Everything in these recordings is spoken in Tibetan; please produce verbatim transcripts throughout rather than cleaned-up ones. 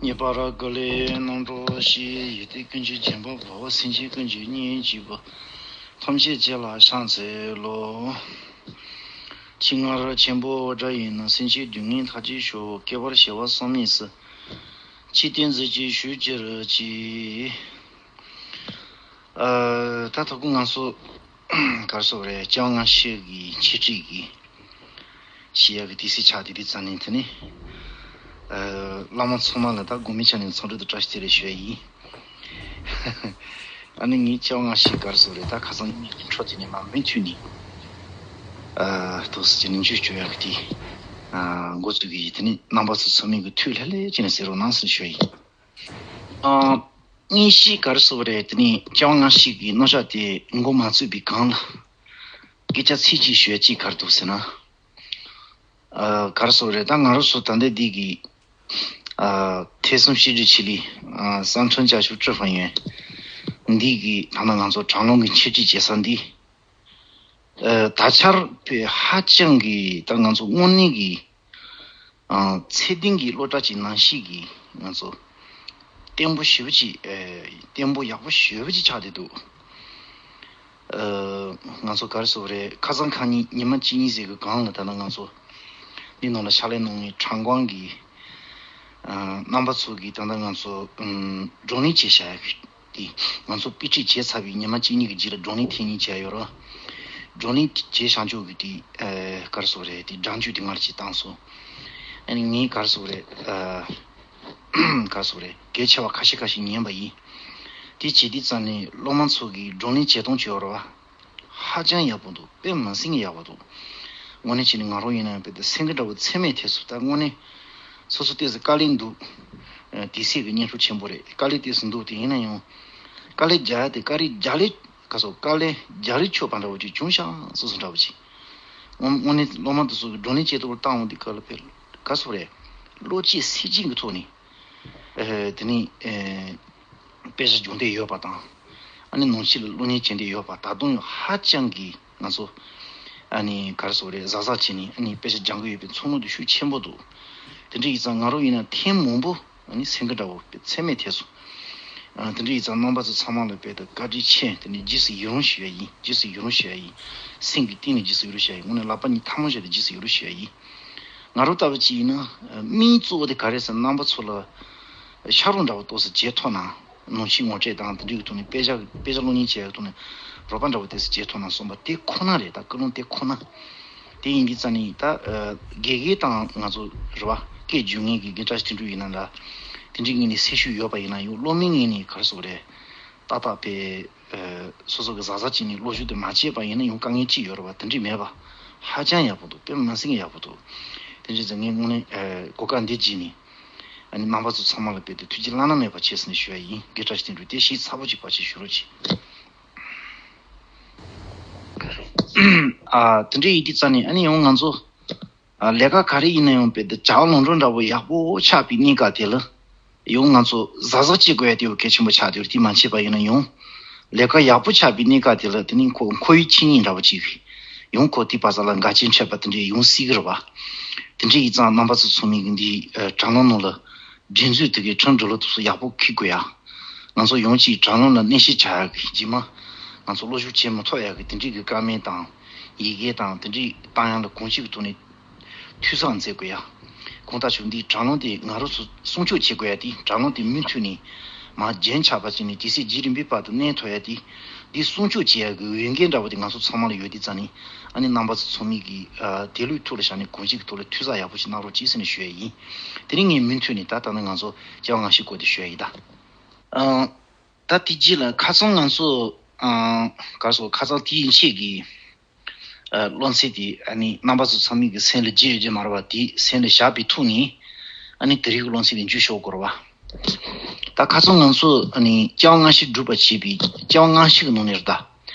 ངེས་པར་དགེ་ལེགས་རྣམ་གྲོལ་ཞི། ཡིད་བདེ་ཀུན་གྱི་བྱམས་པ་འཕོ། སེམས་ཅན་ཀུན་གྱི་གཉེན་གཅིག་པུ། ཐམས་ཅད་ཀྱི་ལ་ཕྱག་འཚལ་ལོ། ཆེད་མངགས་ར་ཆེན་པོ་སྒྲ་ཡིས་ནི། སེམས་ཅན་སྡུག་བསྔལ་མཐའ་ཅན་ཤོག། བསྐལ་པར་བྱེ་བ་བསམ་མེད་སུ། ཅི་སྟེ་མཛད་ཅིག་ཞུ་གྱུར་ཅིག། ཨ། ད་ཐུག་གུ་ང་ཚོ་གར་སོགས་རེད། སྐྱེ་བ་སྔ་ཕྱི་གི་འཆད་ཁྲིད་ཀྱི་ཞུ་ཡག་གི་དུས་ཚོད་ཆགས་དེ་དུས་ཙམ་ནས་དེ་ནི། ཨ། བླ་མ་ཚང་མ་ལ་ད་དགོང་མོའི་ཆ་ནས་འཚམས་འདྲི་དང་བཀྲ་ཤིས་བདེ་ལེགས་ཞུ་ཡ་ཡིན། ཨ་ནི་ངའི་སྐྱེ་བ་སྔ་ཕྱི་གར་སོགས་རེད། ད་ཁ་སང་ཉིན་གྱི་འཕྲོ་དེ་ནས་མ་མུ་མཐུད་ནས། ཨ། ཐུགས་སུ་ཅི་ནས་འཇུག་བཅུག་ཡག་གི་དེ། ཨ། འགོ་བཙུགས་ཀྱི་ཡིན། དེ་ནི་རྣམ་པ་ཚོ་ཚང་མས་གི་ཐུགས་ལྷོད་ལྷོད་བྱས་ནས་གསན་རོགས་གནང་ཟེར་ཞུ་ཡ་ཡིན། ཨ། དངོས་གཞི་ག་རེ་ཟེར་བ་རེད། དེ་ནི་སྐྱེ་བ་སྔ་ཕྱི་གི་རྣམ་གཞག་དེ་མགོ་མ་ཚོས་པའི་སྒང་ལ། སྐད་ཆ་ཚིག་གཅིག་ཞུ་ཡ་གཅིག་ག་རེ་འདུག་ཟེར་ན། ཨ། ག་རེ་ཟེར་བ་རེད། ད་ང་རང་ཚོ་ད་ལྟ་འདི་གི། ཨ། ཐོས་བསམ་ཤེས་རིག་ཆེད་ལས། ཨ། བསམ་གྲུབ་བྱང་ཆུབ་ཀྲི་ཧྥང་ཡོན། འདི་གི་ད་ལྟ་ང་ཚོ་དྲ་ལམ་གི་འཆད་ཁྲིད་བྱེད་ས་འདི། ཨ། ད་ཆར་པའི་ཧ་ཅང་གི་ད་ང་ཚོ་དངོས་གནས་ཀྱི། ཨ། ཚད་ལྡན་གྱི་སློབ་གྲྭ་གཅིག་ནང་བཞིན་གྱི་ང་ཚོ་བརྟན་པོ་ཞེ་པོ་ཅིག། ཨ། བརྟན་པོ་ཡག་པོ་ཞེ་པོ་ཅིག་ཆགས་བསྡད་འདུག། ཨ། ང་ཚོ་ག་རེ་ཟེར་བ་རེད། ཁ་སང་ཁ་ཉིན་ཉི་མ་གཅིག་གཉིས་ཟིག་གི་སྒང་ལ་ད་ལྟ་ང་ཚོ་འདི་ནང་ལ་ཕྱག་ལས་གནང་མཁན་ཁྲང་ཀོང་གི། ཨ། རྣམ་པ་ཚོ་གིས་ད་ལྟ་ང་ཚོ། ཨམ། བགྲོ་གླེང་བྱས་བཞག་ཡ་གི་དེ། ང་ཚོ་དཔེ་ཁྲིད་བྱས་ཚར་བའི་ཉི་མ་གཅིག་གཉིས་ཀྱི་རྗེས་ལ་བགྲོ་གླེང་ཐེངས་གཉིས་བྱས་ཡོད་རེད། བགྲོ་གླེང་བྱས་བཞག་ཆོག་གི་དེ། ཨ། ག་རེ་ཟེར་བ་རེད། དེ་སྒྲ་འཇུག་དེ་སྔར་གྱིས་བཏང་སོང་། ཨ་ནི་ངས་ག་རེ་ཟེར་བ་རེད། ཨ། ག་རེ་ཟེར་བ་རེད། གལ་ཆེ་བ་ཁ་ཤས་ཁ་ཤས་ཉན་པ་ཡིན། དེ་བྱེད་དུས་ཙམ་ནས་སློབ་མ་ཚོ་གིས་བགྲོ་གླེང་བྱེད་སྟངས་བྱས་ཡོད་རེད་བ། ཧ་ཅང་ཡག་པོ་འདུག། དཔེ་མི་སྲིད་ཀྱི་ཡག་པོ་འདུག། དངོས་གནས་བྱས་ནས་ང་རང་ཡིན་ན་ཡང་དཔེ་དེ་སེམས་ཁུར་འདྲ་བོ་ཚད་མེད་ཐེབས་སོང་། ད་དངོས་གནས་སོ་སོ་ཏོག་ཙམ་དཀའ་ལས་འདུག། ཨ། དེ་སྲིད་ཀྱི་སྙན་སྒྲོན་ཆེན་པོ་རེད། དཀའ་ལས་ཏོག་ཙམ་འདུག། དེ་ཡིན་ན་ཡང་དཀའ་ལས་རྒྱག་ཡ་དེ་དཀའ་ལས་རྒྱག་ལས། ག་སོ། དཀའ་ལས་རྒྱག་རེས་ཆོད་པ་འདྲ་བོ་ཅིག་བྱུང་ཤག། སོ་སོ་འདྲ་བོ་ཅིག། དངོས་དངོས་གནས་སློབ་མ་དེ་ཚོ་གི་བགྲོ་གླེང་བྱེད་ཐུབ་པར་བཏང་འོང་དུས་སྐབས་ལ་དཔེ། ག་སོ་རེད། བློ་སྐྱེད་སེམས་སྐྱེད་ཀྱི་ཐོག་ནས། ཨེ། དེ་ནས། ཨེ། དཔེ་ཆ་སྦྱོང་བརྡར་ཡོད་པ་དང་། ཨ་ནི་ནང་ཆོས་ལ་བློ་གཉེར་བྱེད་འདོད་ཡོད་པ། ད་དུང་ཡང་ཧ་ཅང་གི་ང་ཚོ། ཨ་ནི་ག་རེ་ཟེར་དགོས་རེད། གཟབ་གཟབ་བྱས་ནས་ཨ་ནི་དཔེ་ཆ་སྦྱང་གི་ཡོད་པའི་ཚོར་སྣང་དེ་ཤུགས་ཆེན་པོ་འདུག། དེ་འདྲ་ཡིན་ཙང་ང་རང་ཡིན་ན་ཐེངས་མང་པོ་ཨ་ནི་སེམས་ཁུར་འདྲ་བོ་དཔེ་ཚད་མེད་ཐེབས་སོང་། ཨ། དེ་འདྲ་ཡིན་ཙང་རྣམ་པ་ཚོ་ཚང་མ་ལ་དཔེ་ད་བཀའ་དྲིན་ཆེ། དེ་ནས་རྗེས་སུ་ཡི་རང་ཞུ་ཡ་ཡིན། རྗེས་སུ་ཡི་རང་ཞུ་ཡ་ཡིན། སེམས་ཀྱི་གཏིང་ནས་རྗེས་སུ་ཡི་རང་ཞུ་ཡ་ཡིན། དངོས་གནས་ལག་པ་གཉིས་ཐལ་མོ་སྦྱར་ཏེ་རྗེས་སུ་ཡི་རང་ཞུ་ཡ་ཡིན། ང་རང་ལྟ་བུ་ཅིག་ཡིན་ན། ཨ། དམིགས་གཙོ་བོ་དེ་ག་རེ་ཟེར་ན། རྣམ་པ་ཚོ་ལ་ཕྱག་རོགས་འདྲ་བོ་ཏོག་ཙམ་བྱེད་ཐུབ་ན། ནང་ཆོས་ངོ་སྤྲོད་དང་དེ་འདྲའི་གི་ཐོག་ནས། དཔེ་ཆ་དཔེ་ཆ་སློབ་གཉེར་བྱེད་ཡག་ཐོག་ནས་རོགས་པ་འདྲ་བོ་ཏོག་ཙམ་བྱེད་ཐུབ་ན་བསམ་པ་དེ་ཁོ་ན་རེད། ད་ཀུན་སློང་དེ་ཁོ་ན། དེ་ཡིན་དུས་ཙང་ནི་ད། ཨ། དགེ་རྒན་དང་ང་ཚོ་རེད་བ། སྐད་སྒྱུར་མཁན་གྱི་དགེ་བཀྲ་ཤིས་དོན་གྲུབ་ཡིན་ན་འདྲ། དེ་འདྲའི་ངོས་ནས་སེམས་ཤུགས་ཡོད་པ་ཡིན་ན་ཡང་། སློབ་མའི་ངོས་ནས་ག་རེ་ཟེར་དགོས་རེད། ཏག་ཏག་དཔེ། ཨ། སོ་སོ་གི་གཟབ་གཟབ་བྱས་ནས་སློབ་སྦྱོང་དེ་མ་བྱས་པ་ཡིན་ན་ཡང་དཀའ་ངལ་ཅིག་ཡོད་རེད་བ། དེ་འདྲ་མེད་པ་ཧ་ཅང་ཡག་པོ་འདུག། དཔེ་མི་སྲིད་ཀྱི་ཡག་པོ་འདུག། དེ་འདྲ་ཙང་ངས་དངོས་གནས། ཨ། གོ་སྐབས་འདི་བརྒྱུད་ནས་ཨ་ནི་རྣམ་པ་ཚོ་ཚང་མ་ལ་དཔེ་དེ་ཐུགས་རྗེ་བླ་ན་མེད་པ་ཆེ་ཟེར་ནས་ཞུ་ཡ་ཡིན། དགེ་བཀྲ་ཤིས་དོན་གྲུབ། དེ་ཞིག་ཚ་པོ་ཅིག་བར་ཆད་ཞུ་རོགས་གྱིས། ཨ། དེ་འདྲ་ཡིན་དུས་ཙང་ནས་ཨ་ནི་ཡང་ང་ཚོ། ཨ། ལས་ཀ་ག་རེ་ཡིན་ན་ཡང་དཔེ་དེ་བྱ་བ་ལམ་འགྲོ་འདྲ་བོ་ཡག་པོ་ཆགས་པའི་གནས་སྐབས་དེ་ལ། ཡང་ང་ཚོ་གཟབ་གཟབ་བྱེད་དགོས་ཡ་དེ་བོ་གལ་ཆེན་པོ་ཆགས་བསྡད་ཡོད་རེད། དེ་མ་བྱས་པ་ཡིན་ན་ཡང་ལས་ཀ་ཡག་པོ་ཆགས་པའི་གནས་སྐབས་དེ་ལ། དེ་ནི་ཁོ་ཁོ་བོའི་ཆོས་ཉིད་འདྲ་བོ་ཅིག་ཡང་ཁོ་དེ་བར་ས་ལ་འགལ་རྐྱེན་འཕྲད་པ་དེ་འདྲ་ཡོང་སྲིད་ཀྱི་རེད་བ། དེ་འདྲ་ཡིན་ཙང་རྣམ་པ་ཚོ་ཚང་མས་ཀྱི་འདི། ཨ། དྲ་ལམ་ནང་ལ་སྒྲིག་འཛུགས་དེ་གའི་ཁྲིམས་སྒྲིག་ལམ་དེ་ཚོ་ཡག་པོ་འཁྱེར་དགོས་ཡ། ང་ཚོ་ཡང་ཅིག་དྲ་ལམ་ལ་གནས་བཤད་བྱ་ཡག་གི་རྗེས་མ། ང་ཚོ་སློབ་སྦྱོང་བྱེད་མི་ཐུབ་ཡག་གི་དེ་འདྲའི་གི་བཀའ་མོལ་དང་ཡི་གེ་དང་དེ་འདྲའི་བཏང་ཡག་ལ་གང་ཅིའི་ཐོག་ནས་འཐུས་ཚང་མཛད་དགོས་ཡ། གང་ལྟར་བྱུང་འདིའི་དྲ་ལམ་དེ་ང་རང་ཚོ་སྲུང་སྐྱོབ་བྱེད་དགོས་ཡ་དེ། དྲ་ལམ་དེ་མུ་མཐུད་ནས་མར་རྒྱུན་ཆགས་པ་བྱས་ནས་དུས་ཚོད་རྗེས་རིམ་པའི་བར་དུ་གནས་ཐུབ་ཡ་དེ། འདི་སྲུང་སྐྱོབ་བྱེད་ཡ་གི་འོས་འགན་འདྲ་བོ་དེ་ང་ཚོ་ཚང་མ་ལ་ཡོད་དུས་ཙང་ནས། ཨ་ནི་རྣམ་པ་ཚོ་ཚང་མས་ཀྱི། ཨ། དེ་ལུགས་ཐུགས་ལ་བཞག་ནས་གང་ཅིའི་ཐོག་ལ་འཐུས་ཚང་ཡག་པོ་ཞིག་གནང་རོགས་གྱིས་ཟེར་ནས་ཞུ་ཡ་ཡིན། དེ་རིང་ངས་མུ་མཐུད་ནས་ད་ལྟ་ན་ང་ཚོ་སྐྱེ་བ་སྔ་ཕྱི་སྐོར་དེ་ཞུ་ཡ་ཡིན་ད། ཨ། ད་དེ་རྗེས་ལ་ཁ་སང་ང་ཚོ། ཨ། ག་རེ་ཟེར། ཁ་སང་དེའི་ཆེད་ཀྱི། ཨ། སློབ་ཚན་དེ་ཨ་ནི་རྣམ་པ་ཚོ་ཚང་མས་ཀྱི་སེམས་ལ་རྒྱུས་ཡོད་རྒྱུ་མ་རེད་བ། དེ་སེམས་ལ་བཞག་པའི་ཐོག་ནས་ཨ་ནི་དེ་རིང་གི་སློབ་ཚན་དེ་མཇུག་ཤོག་དགོས་རེད་བ། ད་ཁ་སང་ང་ཚོ་ཨ་ནི་སྐྱེ་བ་སྔ་ཕྱི་སྒྲུབ་པར་བྱེད་པའི། སྐྱེ་བ་སྔ་ཕྱི་གི་ནང་ནས་རེད་ད།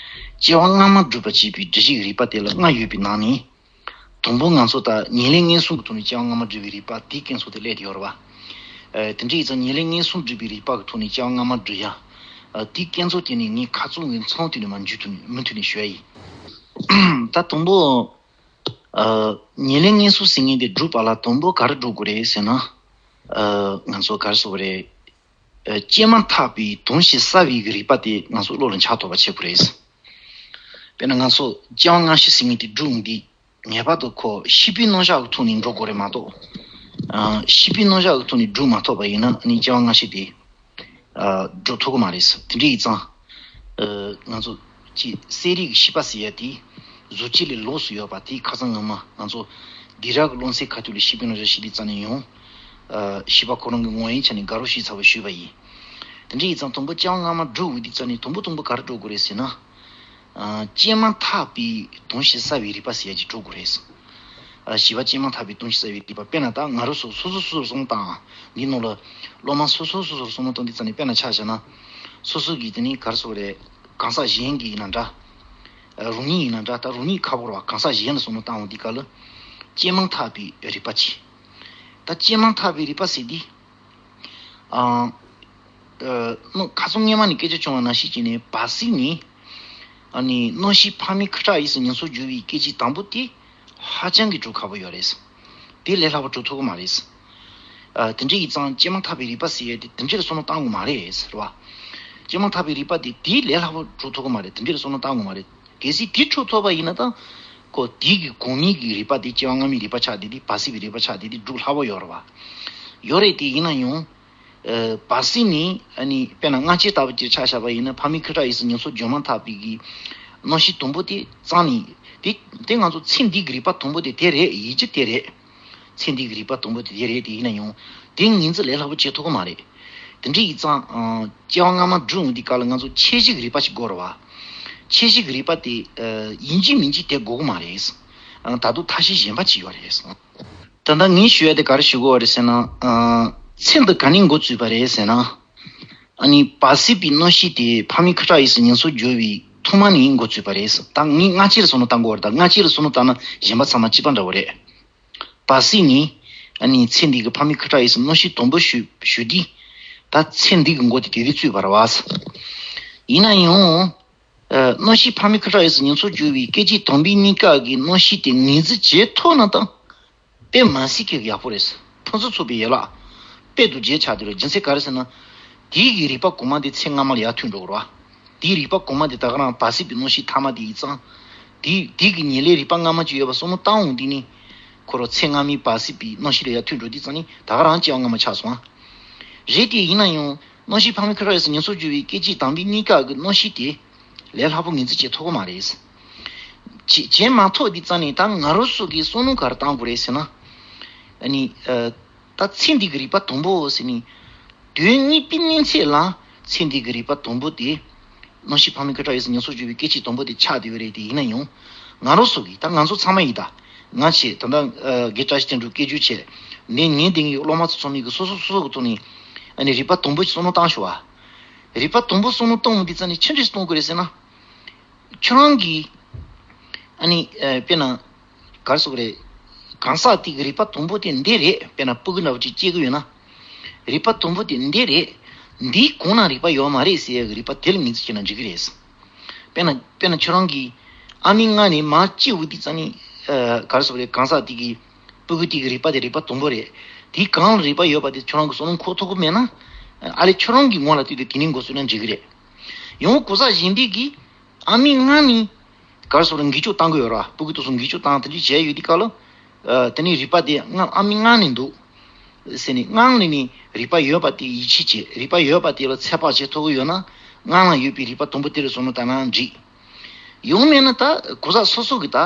སྐྱེ་བ་སྔ་མ་སྒྲུབ་པར་བྱེད་པའི་སྒྲུབ་བྱེད་ཀྱི་རིགས་པ་དེ་ལ་ལྔ་ཡོད་པའི་ནང་ནས། དང་པོ་ང་ཚོ་ད་ཉེར་ལེན་ངན་སོང་གི་ཐོག་ནས་སྐྱེ་བ་སྔ་མ་སྒྲུབ་པའི་རིགས་པ་དེའི་སྐད་ཚོགས་དེ་སླེབས་ཡོད་རེད་བ། ཨ། དེ་འདྲ་ཡིན་ཙང་ཉེར་ལེན་ངན་སོང་སྒྲུབ་པའི་རིགས་པ་གི་ཐོག་ནས་སྐྱེ་བ་སྔ་མ་སྒྲུབ་ཡ། ཨ། དེའི་སྐད་ཚོགས་དེ་ནི་ངས་ཁ་རྩང་གི་མཚམས་དེ་ནས་མར་མཇུག་ཐུག་ནས་མུ་མཐུད་ནས་ཞུ་ཡ་ཡིན། ད་དང་པོ། ཨ། ཉེར་ལེན་ངན་སོང་ཟེར་མཁན་དེ་སྒྲུབ་པ་ལ་དང་པོ་ག་རེ་སྒྲུབ་དགོས་རེད་ཟེར་ན། ཨ། ང་ཚོ་ག་རེ་ཟེར་དགོས་རེད། ཨ། སྐྱེས་མ་ཐག་པའི་དོན་ཞིག་གསལ་བའི་གི་རིག་པ་དེ་ང་ཚོ་བློ་ལ་འཆར་ཐུབ་པ་བྱེད་དགོས་རེད། དཔེར་ན་ང་ཚོ་སྐྱེ་བ་སྔ་ཕྱི་ཟེར་མཁན་དེ་སྒྲུབ་འདི་ངེས་པར་དུ་ཁོ་ཤེས་པའི་རྣམ་གཞག་གི་ཐོག་ནས་འགྲོ་དགོས་རེད་མ་གཏོགས། ཨ། ཤེས་པའི་རྣམ་གཞག་གི་ཐོག་ནས་སྒྲུབ་མ་ཐུབ་པ་ཡིན་ན་ནི་སྐྱེ་བ་སྔ་ཕྱི་དེ། ཨ། སྒྲུབ་ཐུབ་ཀྱི་མ་རེད། དེ་འདྲ་ཡིན་ཙང་། ཨ། ང་ཚོ་ཅིག་གསལ་རིག་གི་ཤེས་པ་ཟེར་ཡ་དེ་གཟུགས་བྱད་ལས་ལོགས་སུ་ཡོད་པ་དེ་ཁ་སང་སྔོན་མ་ང་ཚོ་སྡིག་ར་གི་རློམ་སེམས་ཁ་ཐུག་ལ་ཤེས་པའི་རྣམ་གཞག་ཤེས་དུས་ཙམ་ནས་ཡང་། ཨ། ཤེས་པ་ཁོ་རང་གི་ངོ་བོའི་ཆ་ནས་དགའ་རབ་ཤེས་ཚར་བ་ཞུས་པ་ཡིན། དེ་འདྲ་ཡིན་ཙང་དང་པོ་སྐྱེ་བ་སྔ་མ་སྒྲུབ་འོས་དུས་ཙམ་ནས་དང་པོ་དང་པོ་ག་རེ་སྒྲུབ་དགོས་རེད་ཟེར་ན། ཨ། སྐྱེས་མ་ཐག་པའི་དོན་ཞིག་གསལ་བའི་རིག་པ་ཟེར་ཡ་ཅིག་སྒྲུབ་དགོས་རེད། ཨ། བཞི་པ་སྐྱེས་མ་ཐག་པའི་དོན་ཞིག་གསལ་བའི་རིག་པ། དཔེར་ན་ད་ང་རང་ཚོ་སོ་སོ་སོ་སོར་བསམ་བློ་བཏང་། འདི་ནང་ལ་སློབ་མ་སོ་སོ་སོ་སོར་བསམ་བློ་བཏང་དུས་ཙམ་ནས་དཔེར་ན་ཆ་བཞག་ན། སོ་སོ་གིས་དེ་ནི་ག་རེ་ཟེར་དགོས་རེད། གང་ཟག་གཞན་གྱི་ཡིན་ན་འདྲ། ཨ། རང་ཉིད་ཡིན་ན་འདྲ། ད་རང་ཉིད་ཁག་པོ་རེད་བ། གང་ཟག་གཞན་ལ་བསམ་བློ་བཏང་འོང་དུས་སྐབས་ལ། སྐྱེས་མ་ཐག་པའི་རིག་པ་ཅིག་ད་སྐྱེས་མ་ཐག་པའི་རིག་པ་ཟེར་དུས། ཨ། ཨ། ཁ་སང་སྔོན་མ་ནས་སྐད་ཆ་བྱུང་བ་ནང་བཞིན་བྱས་ནས་བར་སྲིད་ནས། ཨ་ནི་རྣམ་ཤེས་ཕ་མའི་ཁུ་ཁྲག་ཡིད་གསུམ་ཉམས་སུ་འགྱུར་བའི་སྐད་ཅིག་དང་པོ་དེ་ཧ་ཅང་གི་སྒྲུབ་ཁག་པོ་ཡོད་རེད། དེ་ལས་སླ་པོ་སྒྲུབ་ཐུབ་ཀྱི་མ་རེད། ཨ། དེ་འདྲ་ཡིན་ཙང་སྐྱེས་མ་ཐག་པའི་རིག་པ་ཟེར་ཡས་དེ་དེ་འདྲ་ལ་བསམ་བློ་བཏང་དགོས་མ་རེད། རེད་བ། སྐྱེས་མ་ཐག་པའི་རིག་པ་དེ་དེ་ལས་སླ་པོ་སྒྲུབ་ཐུབ་ཀྱི་མ་རེད། དེ་འདྲ་ལ་བསམ་བློ་བཏང་དགོས་མ་རེད། གལ་སྲིད་དེ་འགྲུབ་ཐུབ་པ་ཡིན་ན་ད། ཁོ་དེ་གི་གོང་མའི་གི་རིག་པ་དེ་སྐྱེ་བ་སྔ་མའི་རིག་པ་ཆགས་དེ་དེ་བར་སྲིད་པའི་རིག་པ་ཆགས་དེ་དེ་སྒྲུབ་སླ་པོ་ཡོད་རེད་བ། ཡོད་རེད་དེ་ཡིན་ན་ཡང་། ཨ། བར་སྲིད་ནས་ཨ་ནི་དཔེར་ན་སྔ་ཕྱི་ལྟ་བུ་ཅིག་ཆ་བཞག་པ་ཡིན་ན་ཕ་མའི་ཁུ་ཁྲག་ཡིད་གསུམ་ཉམས་སུ་འགྱུར་མ་ཐག་པའི་གི་རྣམ་ཤེས་དང་པོ་དེ་གཙང་ནས་དེ་དེ་ང་ཚོ་ཚེ་འདི་གི་རིག་པ་དང་པོ་དེ་དེ་རེད། ཡིད་ཀྱི་དེ་རེད། ཚེ་འདི་གི་རིག་པ་དང་པོ་དེ་དེ་རེད། དེ་ཡིན་ན་ཡང་དེ་ངོས་འཛིན་ལས་སླ་པོ་བྱེད་ཐུབ་ཀྱི་མ་རེད། དེ་འདྲ་ཡིན་ཙང་། ཨ། སྐྱེ་བ་སྔ་མ་སྒྲུབ་འོང་དུས་སྐབས་ལ་ང་ཚོ་ཁྱད་གཞི་གི་རིག་པ་ཞིག་དགོས་རེད་བ། ཁྱད་གཞི་གི་རིག་པ་དེ། ཨ། ཡིན་གཅིག་མིན་གཅིག་དེ་དགོས་ཀྱི་མ་རེད། ཨ། ད་དུང་ཐབས་ཤེས་གཞན་པ་ཅིག་ཡོད་རེད། ད་ལྟ་ངས་ཞུ་ཡ་དེ་ག་རེ་ཞུ་དགོས་པ་རེད་ཟེར་ན། ཨ། ཚེ་འདི་ག་ནས་འགོ་བཙུགས་པ་རེད་ཟེར་ན། ཨ་ནི་བར་སྲིད་པའི་རྣམ་ཤེས་དེ་ཕ་མའི་ཁུ་ཁྲག་ཡིད་གསུམ་ཉམས་སུ་འགྱུར་བའི་ཐོག་མ་ནས་འགོ་བཙུགས་པ་རེད། ད་ངས་སྔ་ཕྱིར་བསམ་བློ་བཏང་དགོས་པ་རེད། ད་སྔ་ཕྱིར་བསམ་བློ་བཏང་ན་གཞན་པ་ཚང་མ་གཅིག་པ་འདྲ་བོ་རེད། བར་སྲིད་ནས་ཨ་ནི་ཚེ་འདི་གི་ཕ་མའི་ཁུ་ཁྲག་ཡིད་གསུམ་རྣམ་ཤེས་དང་པོ་ཞུ་ཞུ་དུས། ད་ཚེ་འདི་གི་འགོ་དེ་དེ་དུས་བཙུགས་པ་རེད་བ། ཡིན་ན་ཡང་། ཨ། རྣམ་ཤེས་ཕ་མའི་ཁུ་ཁྲག་ཡིད་གསུམ་ཉམས་སུ་འགྱུར་བའི་སྐད་ཅིག་དང་པོའི་གནས་སྐབས་ཀྱི་རྣམ་ཤེས་དེ་ངོས་འཛིན་བྱེད་ཐུབ་ན་ད། དཔེ་མ་སྲིད་ཀྱི་ཡག་པོ་རེད། ཕུན་སུམ་ཚོགས་པའི་ཡན་ལག་དཔེ་དང་བརྗེ་ཆགས་དེ་རེད། རྒྱུ་མཚན་ག་རེ་ཟེར་ན། དེའི་གི་རིག་པ་གོང་མ་དེ་ཚེ་སྔ་མ་ལ་ཡར་ཐོན་འགྲོ་གི་རེད་བ། དེའི་རིག་པ་གོང་མ་དེ་ད་ག་རང་བར་སྲིད་པའི་རྣམ་ཤེས་ཐ་མ་དེ་ཡིན་ཙང་། དེའི་དེའི་གི་ཉེར་ལེན་རིག་པ་སྔ་མ་ཅིག་ཡོད་པ་བསམ་བློ་བཏང་འོང་དུས་ནི། ཁོ་རང་ཚེ་སྔ་མའི་བར་སྲིད་པའི་རྣམ་ཤེས་ལ་ཡར་ཐོན་འགྲོ་དུས་ཙང་ནི་ད་ག་རང་སྐྱེ་བ་སྔ་མ་ཆགས་སོང་ཨ། རེད་དེ་ཡིན་ན་ཡང་རྣམ་ཤེས་ཕ་མའི་ཁུ་ཁྲག་ཡིད་གསུམ་ཉམས་སུ་འགྱུར་བའི་སྐད་ཅིག་དང་པོའི་གནས་སྐབས་ཀྱི་རྣམ་ཤེས་དེ་ལས་སླ་པོ་ངོས་འཛིན་བྱེད་ཐུབ་ཀྱི་མ་རེད། བྱེད་བྱེད་མ་ཐུབ་དུས་ཙང་ནི་ད་ང་རང་ཚོ་གིས་བསམ་བློ་ག་རེ་བཏང་དགོས་རེད་ཟེར་ན། ཨ་ནི། ཨ། ད་ཚེ་འདི་གི་རིག་པ་དང་པོ་ཟེར་ནས། དོན་གཉིས་པའི་གནས་ཚད་ལ་ཚེ་འདི་གི་རིག་པ་དང་པོ་དེ། རྣམ་ཤེས་ཕ་མའི་ཁུ་ཁྲག་ཡིད་གསུམ་ཉམས་སུ་འགྱུར་བའི་སྐད་ཅིག་དང་པོ་དེ་ཆགས་བསྡད་ཡོད་རེད། དེ་ཡིན་ན་ཡང་། ང་རང་ཚོ་གིས་ད་ང་ཚོ་ཚང་མ་ཡིན་ད། ང་བྱས་ད་ལྟ་ཨ་རྒན་བཀྲ་ཤིས་བསྟན་འགྲོ་སྐད་སྒྱུར་བྱས། ནས་ངའི་སྟེང་གི་སློབ་མ་ཚོ་ཚང་མའི་གི་སོ་སོ་སོ་སོ་གི་ཐོག་ནས། ཨ་ནི་རིག་པ་དང་པོ་ཞིག་བསམ་བློ་བཏང་ཤོག་ཨ། རིག་པ་དང་པོ་བསམ་བློ་བཏང་འོང་དུས་ཙང་ནས་ཆི་འདྲ་ཞིག་གཏོང་དགོས་རེད་ཟེར་ན། ཁྱོད་རང་གིས། ཨ་ནི། ཨ། དཔེར་ན། ག་རེ་ཟེར་དགོས་རེད། གང་ཟག་དེ་གི་རིག་པ་དང་པོ་དེ་འདི་རེད། དཔེར་ན་སྤུ་གུ་འདྲ་བོ་ཅིག་སྐྱེ་གི་ཡོད་ན། རིག་པ་དང་པོ་དེ་འདི་རེད། འདིའི་གོང་ན་རིག་པ་ཡོད་མ་རེད་ཟེར་ཡ་གི་རིག་པ་དེ་ལ་ངོས་འཛིན་བྱས་ན་འགྲིག་གི་རེད། དཔེར་ན། དཔེར་ན་ཁྱོད་རང་གིས་ཨ་མའི་མངལ་ནས་མར་སྐྱེ་འོང་དུས་ཙང་ནས། ཨ། ག་རེ་ཟེར་དགོས་རེད། གང་ཟག་དེ་གི་སྤུ་གུ་དེ་གི་རིག་པ་དེ་རིག་པ་དང་པོ་རེད། དེའི་གོང་ལ་རིག་པ་ཡོད་པ་དེ་ཁྱོད་རང་གིས་བསམ་བློ་འཁོར་ཐུབ་ཀྱི་མེད་ན། ཨ་ལས་ཁྱོད་རང་གི་ངོ་ལ་ལྟོས་ཏེ་དེ་ནས་འགོ་བཙུགས་ན་འགྲིག་གི་རེད། ཡང་གོ་ས་གཞན་པའི་གིས། ཨ་མའི་མངལ་ནས། ག་རེ་ཟེར་དགོས་རེད། འགུལ་སྐྱོད་བཏང་གི་ཡོད་རེད་བ། སྤུ་གུ་དེ་ཚོ་འགུལ་སྐྱོད་བཏང་དེ་འདྲ་བྱས་ཡོད་དུས་སྐབས་ལ། ཨ། དེ་ནས་རིག་པ་དེ་སྔ་ཨ་མའི་མངལ་ནས་འདུག་ཟེར་ནས། མངལ་ནས་ནི་རིག་པ་ཡོད་པ་དེ་ཡིད་ཆེས་བྱེད། རིག་པ་ཡོད་པ་དེ་ལ་ཚོད་དཔག་བྱེད་ཐུབ་ཀྱི་ཡོད་ན། མངལ་ལ་ཡོད་པའི་རིག་པ་དང་པོ་དེ་ལ་བསམ་བློ་བཏང་ན་འགྲིག། ཡང་མེད་ན་ད་གོ་ས་སོ་སོ་གི་ད་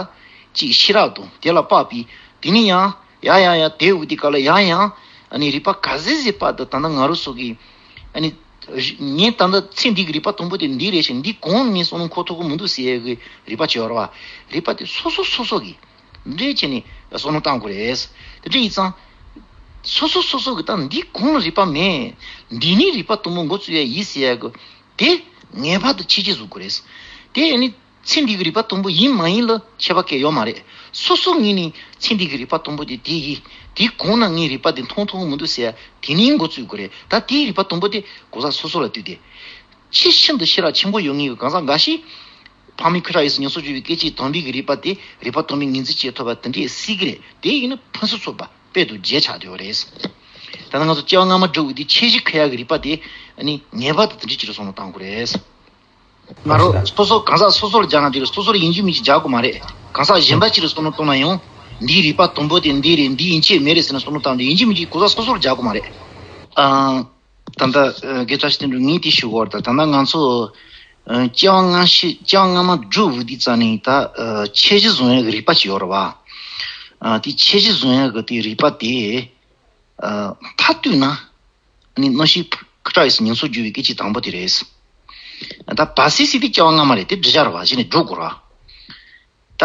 ཅིག་ཤེས་རབ་དང་དེ་ལ་དཔག་པའི། དེ་ནས་ཡང་ཡང་ཡང་ཡང་དེ་འོང་དུས་སྐབས་ལ་ཡང་ཡང་ཨ་ནི་རིག་པ་ག་ཚོད་ཞིག་དཔག་ད། ད་ལྟ་ང་རང་ཚོ་གི་ཨ་ནི། ངས་ད་ལྟ་ཚེ་འདི་གི་རིག་པ་དང་པོ་དེ་འདི་རེད་ཤག་འདི་གོང་ངས་བསམ་བློ་འཁོར་ཐུབ་ཀྱི་མི་འདུག་ཟེར་ཡས་ཀྱི་རིག་པ་ཅིག་ཡོད་རེད་བ། རིག་པ་དེ་སོ་སོ་སོ་སོ་གིས་འདི་འདྲ་བྱས་ནས་བསམ་བློ་བཏང་དགོས་རེད། དེ་འདྲ་ཡིན་ཙང་། སོ་སོ་སོ་སོ་གིས་ད་འདི་གོང་ལ་རིག་པ་མེད། འདི་ནས་རིག་པ་དང་པོ་འགོ་བཙུགས་ཡས་ཡིན་ཟེར་ཡས་ཀྱི་དེ་ངེས་པར་དུ་ཁྱད་གཞི་བཟོ་དགོས་རེད། དེ་ནི། ཚེ་འདི་གི་རིག་པ་དང་པོ་ཡིན་མ་ཡིན་ལ་ཁྱད་པར་གང་ཡང་ཡོད་མ་རེད། སོ་སོ་ངོས་ནས་ཚེ་འདི་གི་རིག་པ་དང་པོ་དེ་དེ་ཡིན། དེའི་གོང་ན་ངས་རིག་པ་དེ་མཐོང་ཐུབ་ཀྱི་མི་འདུག་ཟེར་ཡ་དེ་ནས་འགོ་བཙུགས་དགོས་རེད། ད་དེའི་རིག་པ་དང་པོ་དེ་གོ་ས་སོ་སོ་ལ་ལྟོས་ཏེ། ཆེས་ཤིན་ཏུ་ཤེས་རབ་ཆེན་པོ་ཡོད་མཁན་གྱི་གང་ཟག་འགའ་ཞིག་ཕ་མའི་ཁུ་ཁྲག་ཡིད་གསུམ་ཉམས་སུ་འགྱུར་བའི་སྐད་ཅིག་དང་པོའི་གི་རིག་པ་དེ་རིག་པ་དང་པོའི་ངོས་འཛིན་བྱེད་ཐུབ་པ་དེ་འདྲས་སྲིད་ཀྱི་རེད། དེ་ཡིན་ན་ཕུན་སུམ་ཚོགས་པ་དཔེ་དང་བརྗེད་ཆགས་བསྡད་པ་རེད། ད་ལྟ་ང་ཚོ་སྐྱེ་བ་སྔ་མ་སྒྲུབ་པའི་དེ་ཁྱད་གཞི་འཁྱེར་ཡག་གི་རིགས་པ་དེ་ཨ་ནི་ངེས་པར་དུ་དེ་འདྲ་ཅིག་ལ་བསམ་བློ་བཏང་དགོས་རེད། ང་རང་སོ་སོ་གང་ཟག་སོ་སོ་ལ་སྦྱར་ན་དེ་ལ་སོ་སོ་ལ་ཡིན་གཅིག་མིན་གཅིག་སྦྱར་དགོས་མ་རེད། གང་ཟག་གཞན་པ་ཅིག་ལ་བསམ་བློ་གཏོང་ན་ཡང་འདིའི་རིགས་པ་དང་པོ་དེ་འདི་རེད། འདི་ཡན་ཆད་མེད་རེད་ཟེར་ན་བསམ་བློ་བཏང་དེ་ཡིན་གཅིག་མིན་གཅིག་གང་ཟག་སོ་སོ་ལ་སྦྱར་དགོས་མ་རེད། ཨ། ད་ལྟ་དགེ་བཀྲ་ཤིས་དོན་གྲུབ་ངས་དེ་ཞུ་གི་ཡོད་རེད། ད་ད་ལྟ་ང་ཚོ་སྐྱེ་བ་སྔ་ཕྱི་སྐྱེ་བ་སྔ་མ་སྒྲུབ་པའི་དེ་རྩ་ནས་ད་ཁྱད་གཞི་བཟུང་ཡག་གི་རིགས་པ་ཅིག་ཡོད་རེད་བ། དེ་ཁྱད་གཞི་བཟུང་ཡག་གི་དེ་རིགས་པ་དེ། མཐའ་བཏུས་ན། ནི་གནམ་གཤིས་ཁ་ཁྲག་ཡིས་མྱོང་ཚོར་བརྗོད་པའི་སྐད་ཅིག་དང་པོ་དེ་རེད། ད་བ་སི་སི་དེ་སྐྱེ་བ་སྔ་མ་རེད། དེ་འགྲིག་ཆགས་རེད་བ། གཞི་ནས་འགྲོ་དགོས་རེད་བ། ད་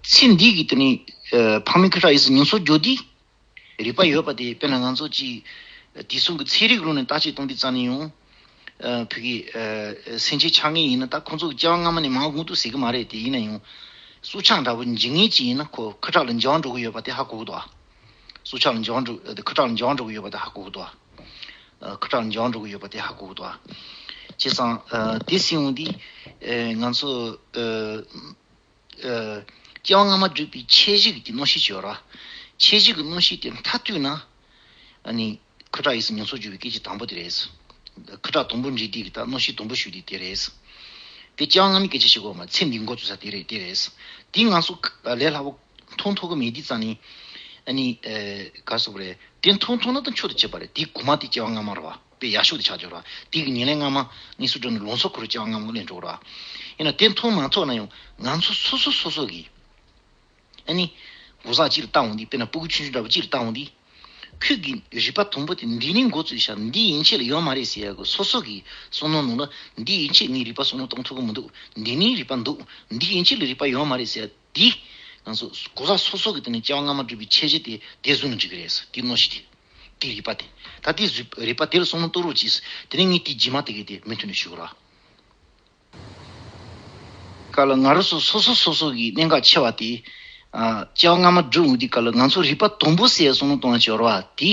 ཚེ་འདི་གི་དེ་ནི་ཕ་མའི་ཁ་ཁྲག་ཡིས་མྱོང་ཚོར་བརྗོད་དེ་རིགས་པ་ཡོད་པ་དེ་དཔེར་ན་ང་ཚོ་ཅིག་དེང་སང་གི་ཚན་རིག་ལུགས་ནས་བརྟག་དཔྱད་གཏོང་དུས་ཙམ་ནས་ཡང་བོད་ཀྱི་སེམས་ཅན་ཆགས་མཁན་ཡིན་ན་ད་ཁོང་ཚོ་གི་སྐྱེ་བ་སྔ་མ་ནས་མང་པོ་འདུག་ཟེར་གི་མ་རེད། དེ་ཡིན་ན་ཡང་སྲོག་ཆགས་འདྲ་པོ་འཇིག་མཁན་ཅིག་ཡིན་ན་ཁོ་ཁ་ཁྲག་ལ་འབྱུང་བ་འགྲོ་གི་ཡོད་པ་དེ་ཧ་གོ་གི་འདུག་ཨ། སྲོག་ཆགས་ལ་འབྱུང་བ་འགྲོ་ཁ་ཁྲག་ལ་འབྱུང་བ་འགྲོ་གི་ཡོད་པ་དེ་ཧ་གོ་གི་འདུག་ཨ། ཁ་ཁྲག་ལ་འབྱུང་བ་འགྲོ་གི་ཡོད་པ་དེ་ཧ་གོ་གི་འདུག་ཨ། བྱས་ཙང་དེ་སྲིད་འོང་དུས་ང་ཚོ་སྐྱེ་བ་སྔ་མ་བསྒྲུབས་པའི་ཁྱད་གཞི་གི་གནམ་གཤིས་ཅིག་ཡོད་ར། ཁྱད་གཞི་གི་གནམ་གཤིས་དེ་མཐའ་བཏུས་ན་ཨ་ནི་ཁ་ཁྲག་ཡིས་མྱོང་ཚོར་བརྗོད་པའི་སྐད་ཅིག་དང་པོ་དེ་རེད། ཁ་ཁྲག་དང་པོ་འདྲེས་དུས་ཀྱི་ད་གནམ་གཤིས་དང་པོ་ཞུ་དུས་དེ་རེད། དེ་སྐྱེ་བ་སྔ་མའི་སྐད་ཆ་བཤད་དགོས་མ། ཚེ་འདིའི་འགོ་བཙུགས་ས་དེ་རེད། དེ་རེད། དེ་ང་ཚོ་ལས་སླ་པོ་མཐོང་ཐུབ་ཀྱི་མེད་དུས་ཙང་ནི་ཨ་ནི་ག་རེ་ཟེར་དགོས་རེད། དེ་མཐོང་ཐུབ་ན་ད་མཆོག་ཏུ་གཅེས་པ་རེད། དེ་གོང་མ་དེ་སྐྱེ་བ་སྔ་མ་རེད་བ། དཔེ་ཡག་ཤོས་དེ་ཆགས་ཀྱི་རེད་བ། དེ་གི་ཉེར་ལེན་སྔ་མ་དངོས་སུ་འགྲོ་ནས་ལང་ཚོ་འཁོར་སྐྱེ་བ་སྔ་མ་ལེན་འགྲོ་རེད་བ། ཡིན་ན་དེ་མཐོང་མ་ཐུབ་ན་ཡང་ང་ཚོ་སོ་སོ་སོ་སོ་གིས་ཨ་ནི་གོ་ས་གཅིག་ལ་བལྟ་འོང་དུས། དཔེར་ན་སྤུ་གུ་ཆུང་ཆུང་འདྲ་པོ་གཅིག་ལ་བལྟ་འོང་དུས། ཁོས་ཀྱི་རིག་པ་དང་པོ་དེ་འདི་ནས་འགོ་བཙུགས་ཤག་འདི་ཡན་ཆད་ལ་ཡོད་མ་རེད་ཟེར་ཡག་གི་སོ་སོ་གི་བསམ་བློ་ནང་ལ་འདི་ཡན་ཆད་ངའི་རིག་པ་བསམ་བློ་གཏོང་ཐུབ་ཀྱི་མི་འདུག་འདི་ནས་རིག་པ་འདུག་འདི་ཡན་ཆད་ལ་རིག་པ་ཡོད་མ་རེད་ཟེར་ཡག་དེ། ང་ཚོ་གོ་ས་སོ་སོ་གི་དེ་ནས་སྐྱེ་བ་སྔ་མ་བསྒྲུབས་པའི་ཁྱད་གཞི་དེ་དེ་བཟུང་ནས་འཇུག་གི་རེད། དེ་གནམ་གཤིས་དེ། དེ་རིག་པ་དེ། ད་དེ་བཟོས་རིག་པ་དེ་ལ་བསམ་བློ་གཏོང་རོགས་གྱིས། དེ་ནས་ངས་དེ་རྗེས་མ་དེ་གའི་དེ་མུ་མཐུད་ནས་ཞུ་གི་རེད། ག་ལ་ང་རང་ཚོ་སོ་སོ་སོ་སོ་གི་གནད་འགག་ཆེ་བ་དེ། ཨ། སྐྱེ་བ་སྔ་མ་བསྒྲུབས་འོང་དུས་ག་ལ་ང་ཚོ་རིག་པ་དང་པོ་ཟེར་བསམ་བློ་གཏོང་ཡ་ཅིག་ཡོད་རེད་བ། དེ་